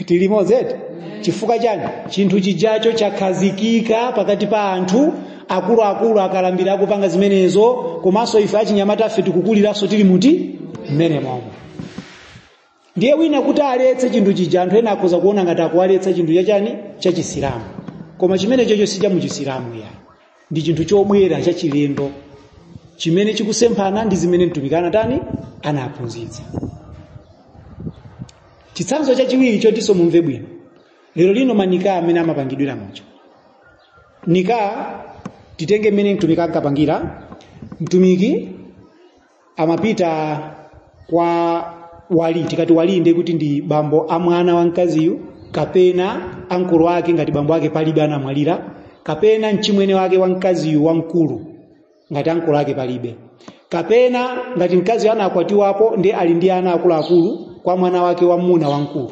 Tili limodzi eti? Chifukwa chani? Chinthu chijacho chakhazikika pakati pa anthu akuluakulu akalambira akupanga zimenezo, komanso ife achinyamata afe tikukuliranso tili muti mmene momwe. Ndiye wina kuti aletse chinthu chija, anthu ena akhoza kuona ngati akuwaletsa chinthu chachani? Chachisilamu. Koma chimene chocho si cha muchisilamu ya, ndi chinthu chobwera chachilendo chimene chikusemphana ndi zimene mtumiki anatani? Anaphunzitsa. Chitsanzo chachiwiri chotinso mumve bwino, lero lino manika amene amapangidwira mucho nika, titenge mmene mtumiki ankapangira. Mtumiki amapita kwa wali. Tikati wali ndiye kuti ndi bambo a mwana wa mkaziyu, kapena ankolo ake ngati bambo ake palibe anamwalira, kapena mchimwene wake wa mkaziyu wamkulu ngati ankolo ake palibe, kapena ngati mkaziyu anakwatiwapo ndi ali ndi ana akuluakulu kwa mwana wake wamuna wamkulu,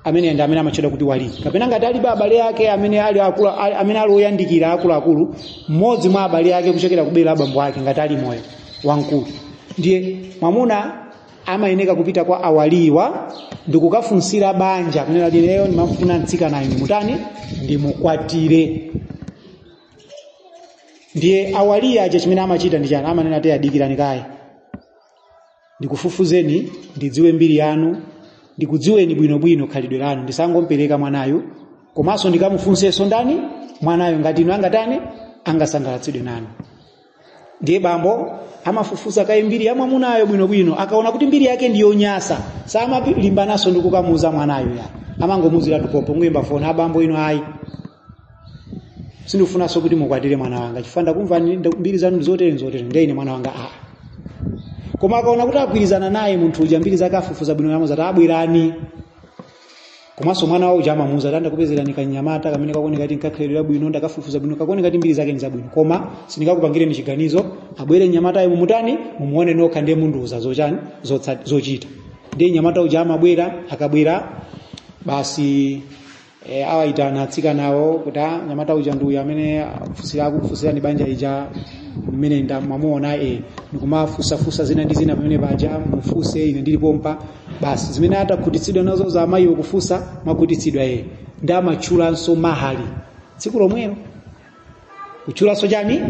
amene ndi amene amatchedwa kuti wali, kapena ngati alibe abale ake amene ali akulu, amene ali oyandikira akuluakulu, mmodzi mwa abale ake kuchokera kubera abambo ake ngati ali moyo wamkulu. Ndiye mwamuna amayeneka kupita kwa awaliwa ndikukafunsira banja, kunena kuti lero ndimafuna mtsikanayo ndimutani, ndimukwatire. Ndiye awaliya aja chimene amachita ndi chani? Amanena ati adikirani kaye, ndikufufuzeni, ndidziwe mbiri yanu, ndikudziweni bwinobwino khalidwe lanu, ndisangompereka mwanayu, komanso ndikamufunsenso ndani mwanayo ngati inu angatani, angasangalatsidwe nanu. Ndiye bambo amafufuza kaye mbiri ya mwamunayo bwinobwino. Akaona kuti mbiri yake ndi yonyasa, samalimbanaso ndi kukamuuza mwanayo ya, amangomuuzira tupopo nguyimba foni, abambo ino ayi, sindikufunanso kuti mukwatire mwana wanga chifukwa ndakumva mbiri zanu zotere zotere, ndiye ine mwana wanga aa. Koma akaona kuti agwirizana naye munthu uja, mbiri zake afufuza bwino, amamuuza ati abwerani. Komanso mwana wawo uja amamuuza ati ndakupezerani kanyamata kamene kakuoneka kuti nkakhalidwe bwino, ndakafufuza bwino, kakuoneka kuti mbiri zake ndi zabwino, koma sindingakupangireni chiganizo, abwere nyamatayo mumutani, mumuone nokha, ndiye mundiuza zochani zochita. Ndiye nyamata uja amabwera, akabwera basi awaitana atsikanawo kuti nyamata uja ndi uyu amene akufunsirani banja ija mmene mwamuona, ndikumafusafusa zina ndi zina pamene paja, mufunse ine ndilipompa. Basi zimene atakhutitsidwa nazo za amayiwo kufunsa, mwakhutitsidwa ndi amatchulanso mahali tsiku lomwelo. Kutchulanso chani?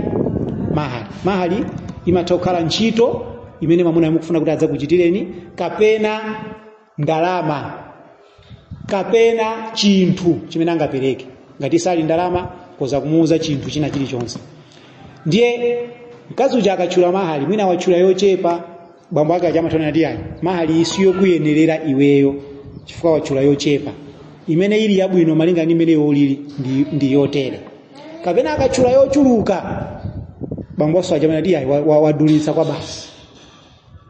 Mahali. Mahali imatha kukhala ntchito imene mwamuna mukufuna kuti adzakuchitireni, kapena ndalama, kapena chinthu chimene angapereke. Ngati sali ndalama, koza kumuuza chinthu china chilichonse. Ndiye mkazi uja akatchula mahali, mwina watchula yochepa, bambo ake aja amathanana ndi ayi, mahali isiyokuyenerera iweyo chifukwa watchula yochepa, imene ili yabwino malinga ndi imene ulili ndi yotere. Kapena akatchula yochuluka, bambo aso aja amanena ayi, wadulitsa kwa basi.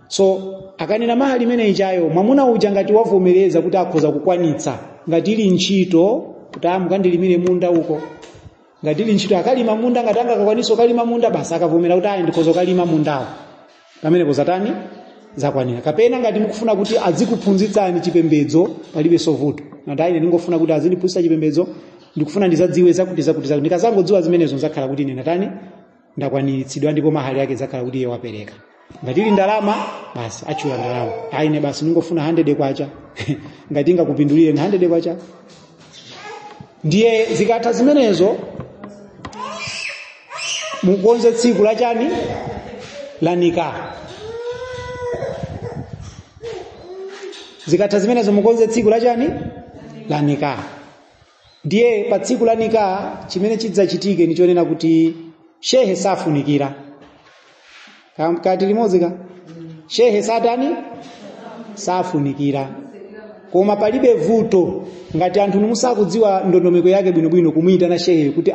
So akanena mahali imene ichayo, mwamuna uja ngati wavomereza kuti akhoza kukwanitsa, ngati ili ntchito kuti amukandilimire munda uko, ngati ili ntchito akalima munda, ngati angakakwanitsa kalima munda, basi akavomera kuti ayi ndikhoza kalima mundawo, pamenepo zatani, zakwanira. Kapena ngati mukufuna kuti azikuphunzitsani chipembedzo, palibe sovuto, ngati ayi ndingofuna kuti azindiphunzitsa chipembedzo, ndikufuna ndizadziwe zakuti zakuti zakuti, ndikazangodziwa zimenezo nzakhala kuti ine natani, ndakwaniritsidwa, ndipo mahali yake zakhala kuti iye wapereka. Ngati ili ndalama, basi achula ndalama, ayi ine basi ndingofuna 100 kwacha ngati ingakupindulire ni 100 kwacha. Ndiye zikatha zimenezo, mukonze tsiku la chani, la nikah. Zikatha zimenezo mukonze tsiku la chani, la nikah. Ndiye pa tsiku la nikah chimene chidzachitike ndi chonena kuti shehe safunikira. Kati limodzi ka shehe satani safunikira, Koma palibe vuto ngati anthu musakudziwa ndondomeko yake bwinobwino kumuyitana shehe kuti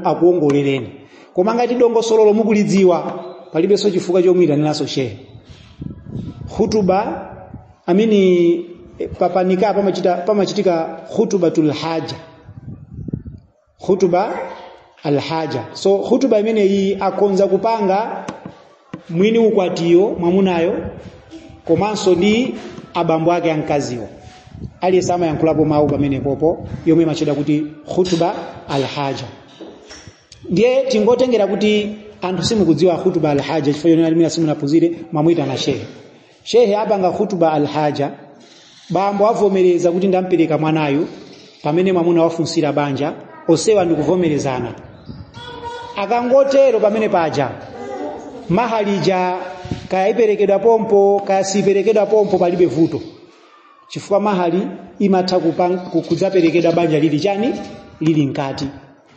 akuongolereni. Koma ngati dongosololo mukulidziwa, palibenso chifukwa chomuyitaniranso shehe. Khutuba amini papanika pamachitika khutubatul haja, khutuba alhaja. So khutuba imeneyi akonza kupanga mwini ukwatiyo mwamunayo komanso ndi abambo ake amkaziwo. Aliyense amayankhulapo mawu pamenepopo yomwe imachedwa kuti khutuba alhaja. Ndiye tingotengera kuti anthu simukudziwa khutuba alhaja chifukwa chonena limene simunaphunzire, mwamuyitana shehe. Shehe apanga khutuba alhaja, bambo avomereza kuti ndampereka mwanayu pamene mwamuna wafunsira banja, osewa ndikuvomerezana. Akangotero pamene paja mahalija kaya iperekedwa pompo kaya siperekedwa pompo palibe vuto, chifukwa mahali imatha kudzaperekedwa banja lili chani, lili mkati.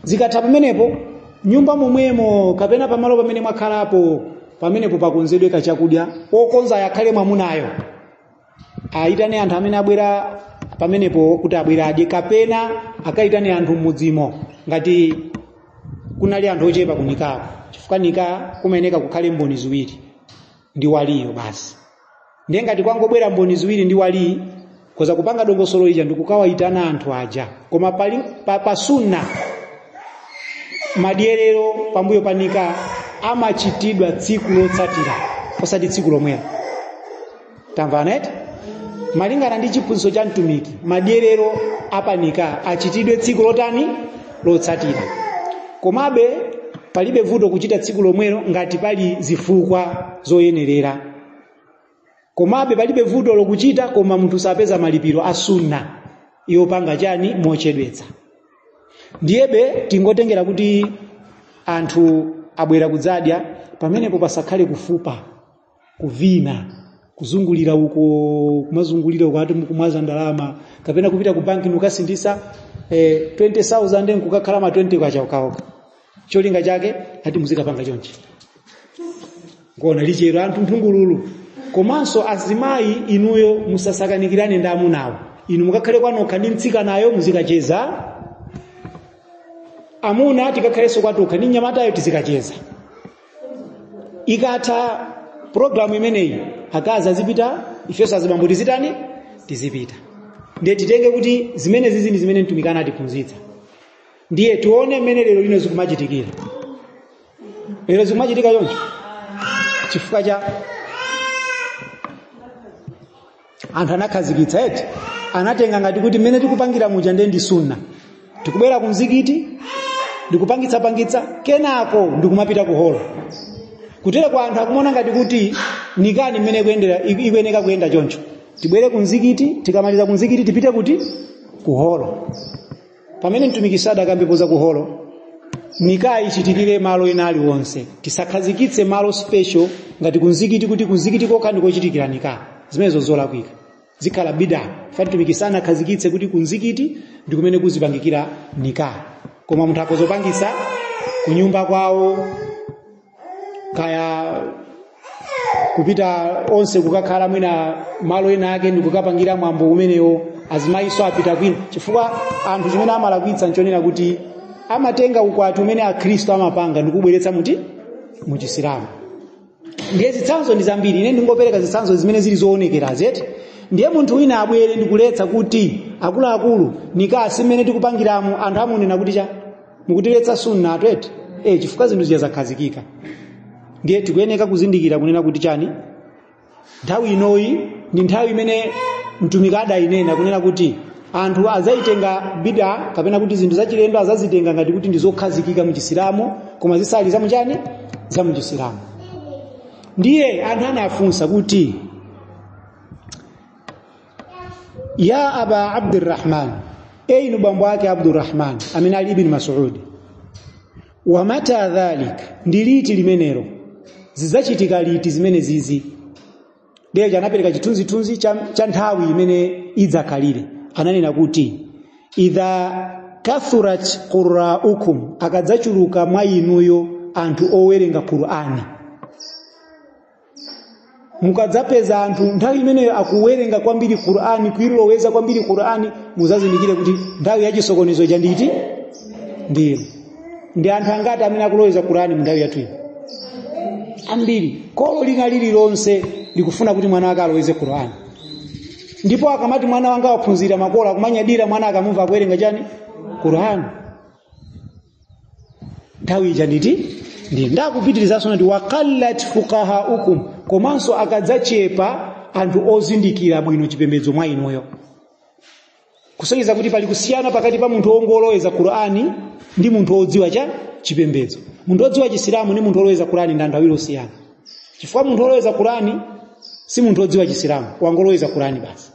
Zikatha pamenepo nyumba momwemo kapena pamalo pamene mwakhalapo pamenepo pakonzedwe kachakudya, okonza yakhale mwamunayo aitane anthu amene abwera pamenepo kuti abwera adye, kapena akaitane anthu m'mudzimo ngati kunali anthu ochepa kunikako, chifukwa nika kumayeneka kukhale mboni ziwiri ndi waliyo basi. Ndiye ngati kwangobwera mboni ziwiri ndi waliyi, koza kupanga dongosolo ija ndikukawaitana anthu aja. Koma pa sunna madyerero pambuyo panika amachitidwa tsiku lotsatira osati tsiku lomwelo. Tamvana eti? Malingana ndi chiphunzitso cha mtumiki, madyerero apanika achitidwe tsiku lotani, lotsatira. Komabe palibe vuto kuchita tsiku lomwelo ngati pali zifukwa zoyenerera. Komabe palibe vuto lokuchita, koma munthu sapeza malipiro a sunna yopanga chani, mochedwetsa. Ndiyebe tingotengera kuti anthu abwera kudzadya, pamenepo pasakhale kufupa, kuvina, kuzungulira uko, kumazungulira uko ati mukumwaza ndalama, kapena kupita ku banki nukasindisa 20,000 nkukakhala ma 20 kwacha ukaoka. Cholinga chake ati muzikapanga chonchi. Ngona lichero anthu nthungululu. Komanso azimayi inuyo musasakanikirane ndi amunawo. Inu mukakhale kwanokha ndi mtsikanayo muzikacheza. Amuna tikakhalenso kwatokha ndi mnyamatayo tizikacheza. Ikatha programu imeneyi akazi azipita, ifenso azibambo tizitani, tizipita. Ndiye titenge kuti zimene zizi ndi zimene mtumiki anatiphunzitsa. Ndiye tione mmene lero lino zikumachitikira. Lero zikumachitika choncho chifukwa cha anthu anakhazikitsa eti, anatenga ngati kuti mmene tikupangira muja ndiye ndi sunna. Tikubwera ku mzikiti ndikupangitsa pangitsa, kenako ndikumapita ku holo. Kutere kwa anthu akumona ngati kuti nikani mmene kuyendera ikuyeneka kuyenda choncho. Tibwere ku mzikiti, tikamaliza ku mzikiti tipite kuti ku holo. Pamene mtumiki sadakambepo za ku holo, nikaa ichitikire malo ena aliwonse. Tisakhazikitse malo special ngati ku mzikiti kuti ku mzikiti kokha ndikochitikira nikaa. Zimenezo zolakwika, zikhala bida. Mtumiki sanakhazikitse kuti ku mzikiti ndi kumene kuzipangikira nikaa. Koma munthu akozopangisa kunyumba kwawo, kaya kupita onse kukakhala mwina malo ena ake ndikukapangira mwambo umenewo, azimayiso apita kwina. Chifukwa anthu chimene amalakwitsa nchonena kuti amatenga ukwati umene akhristu amapanga ndikubweretsa muti muchisilamu. Ndiye zitsanzo ndi zambiri, ine ndingopereka zitsanzo zimene zili zoonekera zeti. Ndiye munthu wina abwere ndikuletsa kuti akuluakulu nikaa si mmene tikupangiramo, anthu amunena kuti cha mukutiletsa sunna atwete chifukwa zinthu ziya zakhazikika. Ndiye tikuyeneka kuzindikira kunena kuti chani, nthawi inoyi ndi nthawi imene mtumiki adayinena kunena kuti anthu azaitenga bida kapena kuti zinthu zachilendo azazitenga ngati kuti ndi zokhazikika muchisilamu, koma zisali zamuchani, zamuchisilamu. Ndiye anthu anafunsa kuti ya aba Abdurrahman, inu bambo ake Abdurrahman amene ali Ibn Mas'ud, wa mata dhalik, ndi liti limenelo, zidzachitika liti zimene zizi? Ndiye anapereka chithunzithunzi cha nthawi imene idzakhalire. Ananena kuti idha kathurat qurra'ukum, akadzachuluka mwa inuyo anthu owerenga Qur'ani. Mukadzapeza anthu nthawi imeneyo akuwerenga kwambiri Qur'ani, kuiloweza kwambiri Qur'ani, muzazindikire kuti nthawi ya chisokonezo ija nditi ndiyo. Ndi anthu angati amene akuloweza Qur'ani mu nthawi yathu ino? Ambiri. Kolo lina lililonse likufuna kuti mwana wake aloweze Qur'ani. Ndipo akamati mwana wanga waphunzira, makolo akumanyadira mwana akamumva akuwerenga chani? Qur'ani. Nthawi ija nditi ndi ndakupitirizanso ndi waqallat fuqahaukum, komanso akadzachepa anthu ozindikira bwino chipembedzo mwa inuyo. Kusonyeza kuti pali kusiyana pakati pa munthu wongoloweza Qur'ani ndi munthu wodziwa cha chipembedzo. Munthu wodziwa Chisilamu ndi munthu woloweza Qur'ani ndi anthu awiri osiyana. Chifukwa munthu woloweza Qur'ani si munthu wodziwa Chisilamu, wangoloweza Qur'ani basi.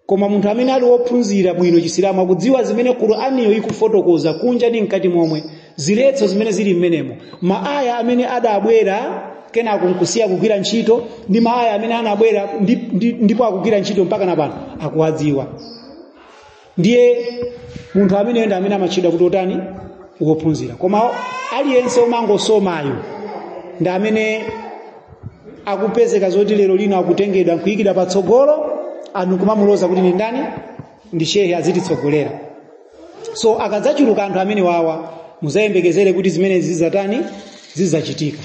Koma munthu amene ali wophunzira bwino Chisilamu akudziwa zimene Qur'aniyo ikufotokoza kunja ndi mkati momwe, ziletso zimene zili mmenemo, maaya amene adabwera kenako nkusiya kugwira ntchito ndi maaya amene anabwera ndipo akugwira ntchito mpaka na pano akuwadziwa. Ndiye munthu ameneyo ndi amene amatchedwa kuti otani? Wophunzira. Koma aliyense omangosomayo ndi amene akupezeka zoti lero lino akutengedwa nkuyikidwa patsogolo, anthu kumamuloza kuti ndi ndani? Ndi shehe, azititsogolera. So akadzachuluka anthu amene wawa, muzayembekezere kuti zimene zizatani? Zizachitika.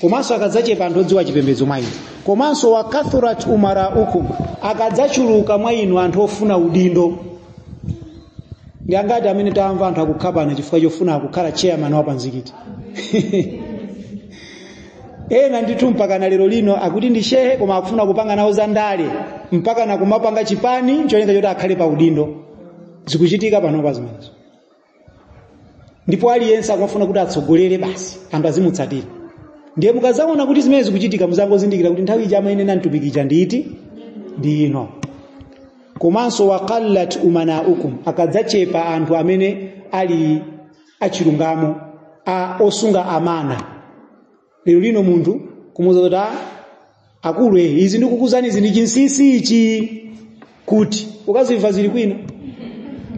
Komanso akadzachepa anthu odziwa chipembedzo mwa inu. Komanso wakathurat umaraukum, akadzachuluka mwa inu anthu ofuna udindo. Ndi angati amene tamva anthu akukhapana chifukwa chofuna kukhala chairman wa pamzikiti? Ena ndithu mpaka na lero lino akuti ndi shehe koma akufuna kupanga nawo za ndale, mpaka na kumapanga chipani cholinga choti akhale pa udindo. Zikuchitika panopa zimenezo. Ndipo aliyense akumafuna kuti atsogolere basi, anthu azimutsatira. Ndiye mukazaona kuti zimene zikuchitika, muzangozindikira kuti nthawi ija amayenera mtumiki ija nditi ndi ino. Komanso waqallat umanaukum, akadzachepa anthu amene ali achilungamo, osunga amana. Lero lino munthu kumuuza kuti akulu izi ndikukuzani izi ndi chinsinsi ichi, kuti ukazimva zili kwina.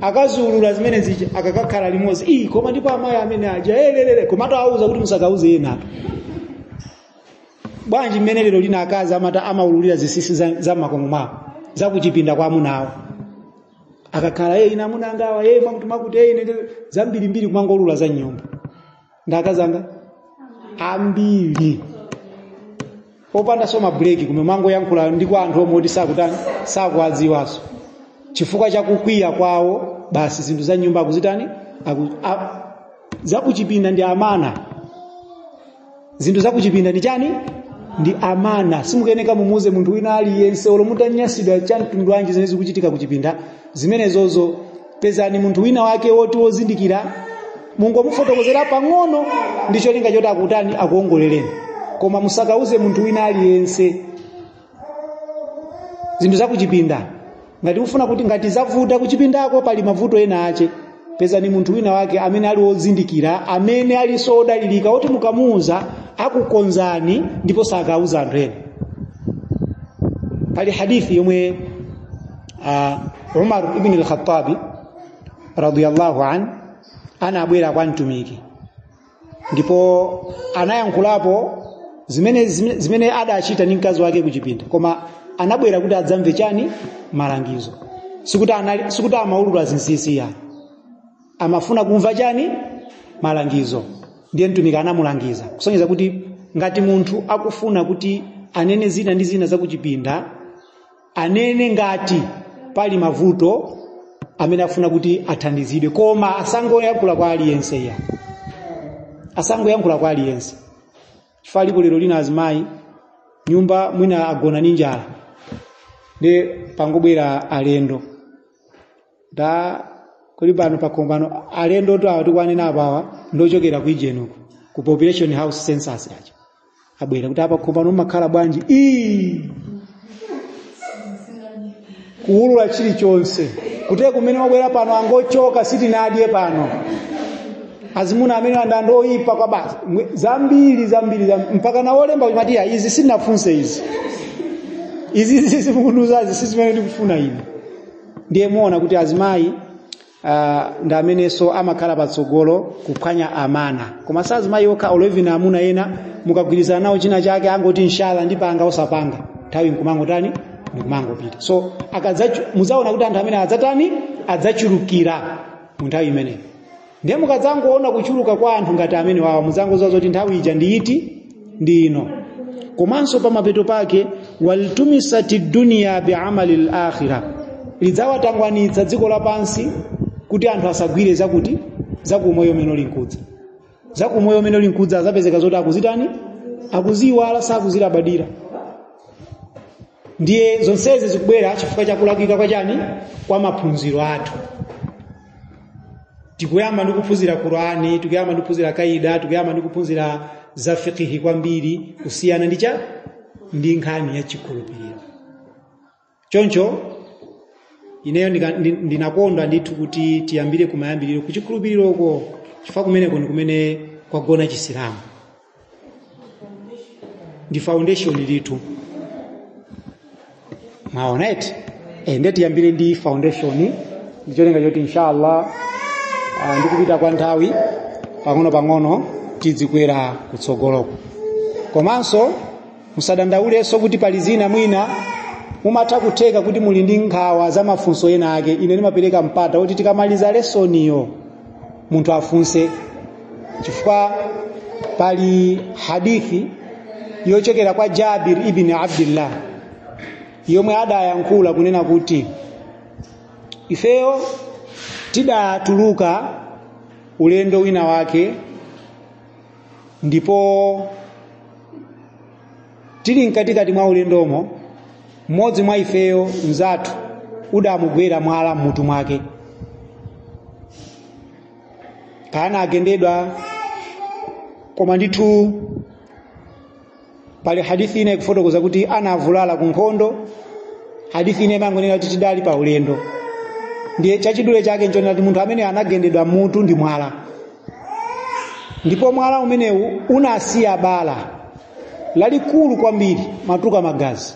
Akaziulula zimene zija akakakhala limodzi, ii koma ndipo amayi amene aja elelele, komatu auza kuti musakauze ena. Bwanji mmene lero lina akazi amata amaululira zinsinsi za makomo mwawo, za kuchipinda kwa amuna awo. Akakhala ine amuna angawa mwakuti mwakuti ine zambirimbiri kumangolula za nyumba. Ndi akazi anga ambiri opanda soma break kumwe mangoyankhula ndi kwa anthu omwe oti sakutani, sakuwadziwaso, chifukwa chakukwiya kwawo basi zinthu za nyumba akuzitani, zakuchipinda ndi amana. Zinthu zakuchipinda ndi chani? Ndi amana. Simukuyeneka mumuze munthu wina aliyense olo mutanyasidwa cha mtundu wanji zimene zikuchitika kuchipinda zimenezozo. Pezani munthu wina wake woti wozindikira, mungomufotokozera pang'ono ndi cholinga choti akutani, akuongolereni. Koma musakauze munthu wina aliyense zinthu zakuchipinda. Ngati mufuna kuti ngati zavuta kuchipindako pali mavuto ena ache, pezani munthu wina wake amene ali wozindikira, amene ali wodalirika, woti mukamuuza akukonzani ndipo sakauza anthu ena. Pali hadithi yomwe Umar ibn al-Khattabi radiyallahu an anabwera kwa mtumiki ndipo anayankhulapo zimene adachita ndi mkazi wake kuchipinda, koma anabwera kuti adzamve chani? Malangizo. Sikuti amaulula zinsinsi ya, amafuna kumva chani? Malangizo. Ndiye mtumiki anamulangiza, kusonyeza kuti ngati munthu akufuna kuti anene zina ndi zina zakuchipinda, anene ngati pali mavuto amene afuna kuti athandizidwe, koma asangoyankhula kwa aliyense ya, asangoyankhula kwa aliyense. Chifukwa alipo lero lina azimayi nyumba mwina agona ndi njala, ndi pangobwera alendo da kuli pano pakhomo alendo to awa tikwanena apawa ndochokera ku ijenuko ku population house census yacho, abwera kuti apa khomo makhala bwanji, ii kuwulula chilichonse kuti kumene wabwera pano angochoka sitinadye pano, azimuna amene andando oyipa kwa basi zambiri zambiri mpaka na olemba matiya izi sinafunse izi izi izi simukunduzazi si zimene ndikufuna ine. Ndiye muona kuti azimayi Ndi amenenso amakhala patsogolo kuphwanya amana. Koma si azimayi okha, olo even amuna ena mukagwirizana nawo china chake angoti inshallah ndipanga, osapanga, nthawi nkumangotani, ndikumangopita. So mudzaona kuti anthu amene adzatani, adzachulukira mu nthawi imeneyo. Ndiye mukadzangoona kuchuluka kwa anthu ngati amene wawa, mudzangodziwa zoti nthawi ija ndi iti, ndi ino. Komanso pamapeto pake, waltumisati dunya biamali al-akhirah, lidzawatangwanitsa dziko lapansi kuti anthu asagwire zakuti zakumoyo umene uli nkudza. Zakumoyo umene uli nkudza azapezeka zoti akuzitani, akuziwala, sakuzilabadira. Ndiye zonsezi zikubwera chifukwa chakulakwika kwa chani, kwa maphunziro athu. Tikuyamba ndi kuphunzira Qur'ani, tikuyamba ndi kuphunzira kaida, tikuyamba ndi kuphunzira za fiqhi kwambiri kusiyana ndi cha ndi nkhani ya chikhulupiriro. Choncho ineyo ndinakondwa ndithu kuti tiyambire kumayambiriro kuchikhulupiriroko, chifukwa kumeneko ndi kumene kwagona Chisilamu, ndi foundation ndithu. Mwaona eti? Ndiye tiyambire ndi foundation, ndicholinga choti inshallah ndikupita kwa nthawi pang'ono pang'ono tidzikwera kutsogoloko. Komanso musadandaulenso kuti pali zina mwina mumatha kutheka kuti muli ndi nkhawa za mafunso ena ake. Ine ndimapereka mpata kuti tikamaliza lesoniyo munthu afunse, chifukwa pali hadithi yochokera kwa Jabir ibn Abdullah yomwe adayankhula kunena kuti ifeyo tidatuluka ulendo wina wake, ndipo tili mkatikati mwa ulendomo mmodzi mwa ifeyo mzathu udamugwera mwala mmutu mwake, kana agendedwa. Koma ndithu pali hadithi ina ikufotokoza kuti anavulala ku nkhondo, hadithi ina imangonena kuti tidali pa ulendo. Ndiye chachidule chake nchonena kuti munthu amene anagendedwa mutu ndi mwala, ndipo mwala umenewu unasiya bala lalikulu kwambiri, matuka magazi.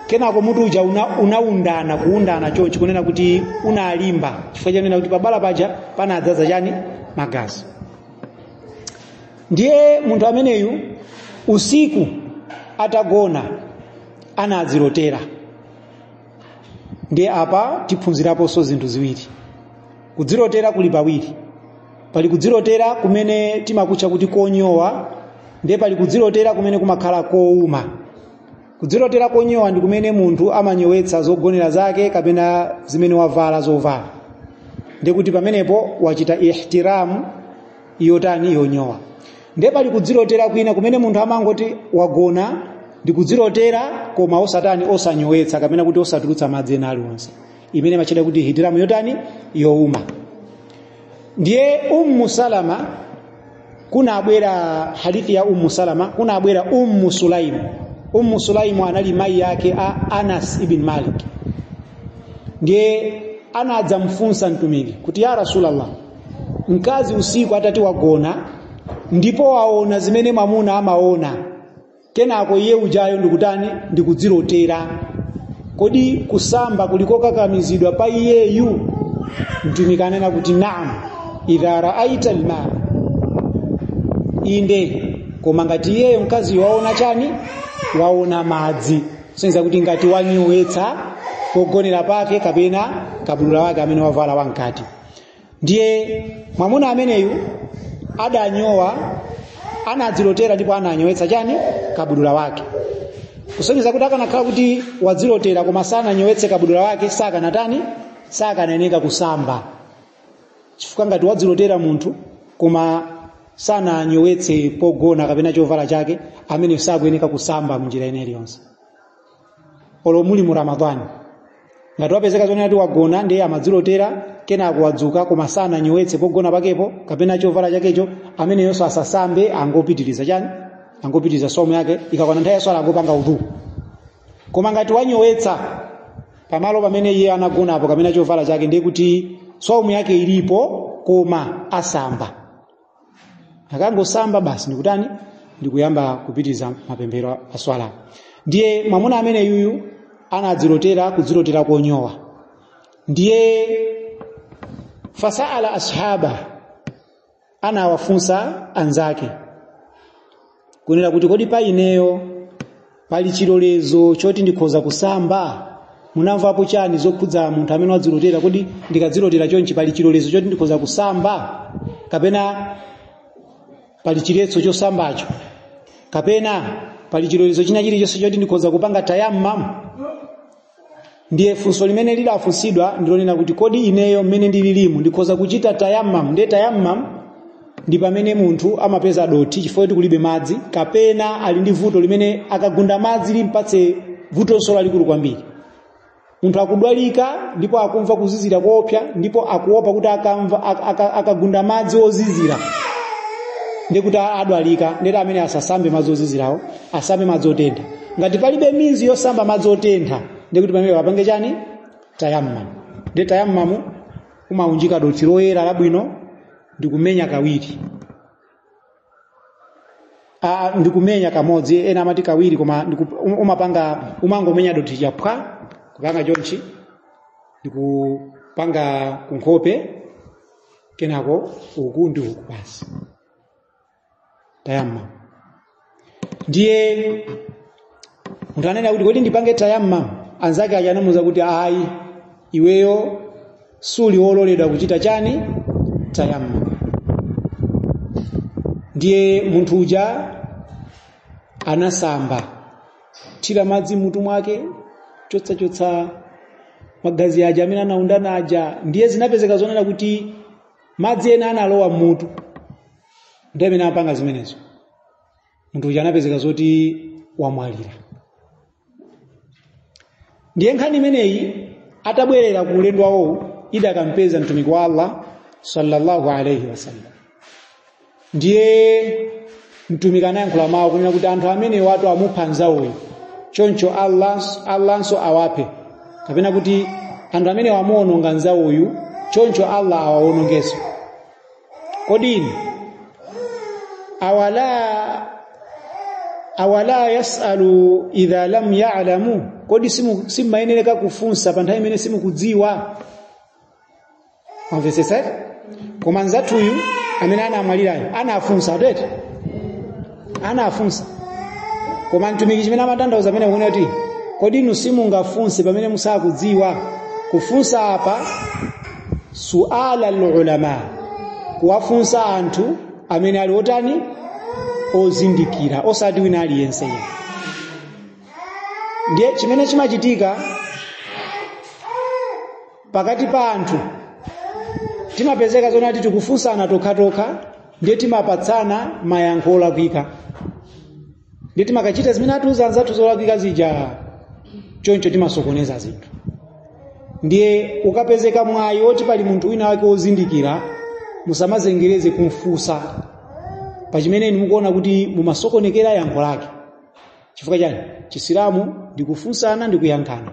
Kenako mutu uja unaundana, kuundana chonchi, kunena kuti unalimba, chifukwa chanena kuti pabala paja panadzaza chani, magazi. Ndiye munthu ameneyu usiku atagona anadzilotera. Ndiye apa tiphunziraponso zinthu ziwiri. Kudzilotera kuli pawiri. Pali kudzilotera kumene timakutcha kuti konyowa, ndiye pali kudzilotera kumene kumakhala kowuma. Kudzilotera konyowa ndi kumene munthu amanyowetsa zogonera zake kapena zimene wavala zovala, ndiye kuti pamenepo wachita ihtiramu yotani, yonyowa. Ndiye pali kudzilotera kwina kumene munthu amangoti wagona ndi kudzilotera koma osatani, osanyowetsa kapena kuti osatulutsa madzi ena aliwonse, imene imachedwa kuti ihtiramu yotani, yowuma. Ndiye Ummu Salama, kunabwera hadithi ya Ummu Salama, kunabwera Ummu Sulaimu. Ummu Sulaimu anali mayi yake a Anas ibn Malik. Ndiye anadzamfunsa mtumiki kuti ya Rasulallah, mkazi usiku atati wagona ndipo waona zimene mwamuna amaona, kenako iye ujayo ndikutani, ndikudzilotera, kodi kusamba kuliko kakamizidwa pa iyeyu? Mtumiki anena kuti naam, idha raaita alma, inde, koma ngati iyeyo mkazi waona chani, waona madzi, senza kuti ngati wanyowetsa pogonera pake kapena kabudula wake amene wavala wamkati. Ndiye mwamuna ameneyu adanyowa, anadzilotera ndipo ananyowetsa chani, kabudula wake, kusonyeza kuti akanakhala kuti wadzilotera koma sananyowetse kabudula wake sakanatani, sakanayeneka kusamba, chifukwa ngati wadzilotera munthu koma sananyowetse pogona kapena chovala chake, amene sakuyeneka kusamba munjira ina iliyonse. Olo muli mu Ramadhani, ngati wapezeka zonena kuti wagona ndiye amadzilotera kenako wadzuka koma sananyowetse pogona pakepo kapena chovala chakecho, ameneyonso asasambe, angopitiriza chani, angopitiriza somo yake. Ikakwana nthawi ya swala angopanga udhu. Koma ngati wanyowetsa pamalo pamene iye anagonapo kapena chovala chake, ndiye kuti somo yake ilipo koma asamba. Akangosamba basi ndikutani, ndikuyamba kupitiriza mapemphero a swala. Ndiye mwamuna amene yuyu anadzilotera kudzilotera konyowa, ndiye Fasaala ashaba, anawafunsa anzake kunena kuti kodi pa ineyo pali chilolezo choti ndikhoza kusamba? Munamvapo chani zokhudza munthu amene wadzilotera? Kodi ndikadzilotera chonchi pali chilolezo choti ndikhoza kusamba, kapena pali chiletso chosambacho, kapena pali chilolezo china chilichonse choti ndikhoza kupanga tayammam? Ndiye funso limene lidafunsidwa ndilonena kuti kodi ineyo mmene ndililimu ndikhoza kuchita tayammam? Ndiye tayammam ndi pamene munthu amapeza dothi chifukwa kuti kulibe madzi, kapena ali ndi vuto limene akagunda madzi limpatse vutonso lalikulu kwambiri. Munthu akudwalika ndipo akumva kuzizira koopsa, ndipo akuopa kuti akagunda madzi ozizira ndikuti adwalika, ndeti amene asasambe madzi ozizirawo, asambe madzi otentha. Ngati palibe minzi yosamba madzi otentha, ndikuti pamene apange chani? Tayammam. Ndiye tayammamu umaunjika dothi loyera labwino ndikumenya kawiri, ndikumenya kamodzi, ena amati kawiri, koma umapanga umangomenya dothi chaphwa, kupanga chonchi ndikupanga kunkhope, kenako uku ndi uku, basi, tayammam. Ndiye munthu anena kuti kodi ndipange tayammam? Anzake aja anamuwuza kuti ayi, iweyo suli wololedwa kuchita chani? Tayammam. Ndiye munthu uja anasamba, thira madzi mutu mwake, chotsachotsa magazi aja amene anaundana aja. Ndiye zinapezeka zonena kuti madzi ena analowa mmutu, ndiye amene amapanga zimenezo. Munthu uja anapezeka zoti wamwalira. Ndiye nkhani imeneyi atabwerera ku ulendo wawowu idakampeza mtumiki wa Allah sallallahu alayhi wasallam. Ndiye mtumiki anayankhula mawu kunena kuti anthu amene watu amupha nzawoyo, choncho Allahnso awaphe, kapena kuti anthu amene wamuononga nzawoyu, choncho Allah awawonongenso. Kodi awala yasalu idha lam ya'lamu? Kodi simumayenereka kufunsa pa nthawi imene simukudziwa? Mwamvetsetsa? Koma nzathuyu amene anamwalirayo anafunsa, atete anafunsa. Koma mtumiki chimene amatanthauza amene akuona kuti kodi inu simungafunse pamene musakudziwa? Kufunsa apa suala ulama, kuwafunsa anthu amene ali otani? Ozindikira, osati wina aliyense. Ndiye chimene chimachitika pakati pa anthu, timapezeka zonati tikufunsana tokhatokha, ndiye timapatsana mayankho olakwika, ndiye timakachita zimene atiuza anzathu zolakwika zija, choncho timasokoneza zinthu. Ndiye ukapezeka mwayi woti pali munthu wina wake wozindikira, musamazengereze kumfunsa pachimene inu mukuona kuti mumasokonekera yankho lake. Chifukwa chani? Chisilamu ndikufunsana ndikuyankhana.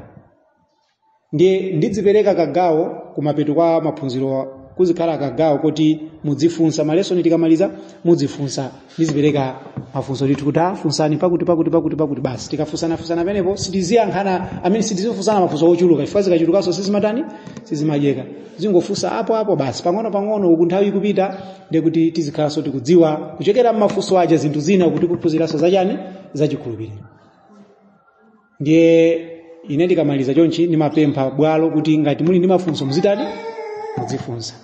Ndiye ndidzipereka kagawo kumapeto kwa maphunziro, kuzikhala kagawo kuti mudzifunsa malesoni, tikamaliza mudzifunsa, ndizipereka mafunso ndithu kuti afunsani pakuti pakuti pakuti pakuti, basi. Tikafunsana funsana pamenepo sitiziyankhana, amene sitizifunsana mafunso ochuluka, chifukwa zikachulukanso sizimatani, sizimadyeka, zingofunsa apo apo basi, pang'ono pang'ono uku nthawi ikupita, ndiye kuti tizikhalanso tikudziwa kuchokera m'mafunso aja zinthu zina, kuti kuphunziranso zachani, zachikhulupiriro. Ndiye ine ndikamaliza chonchi ndimapempha bwalo kuti ngati muli ndi mafunso muzitani, mudzifunsa.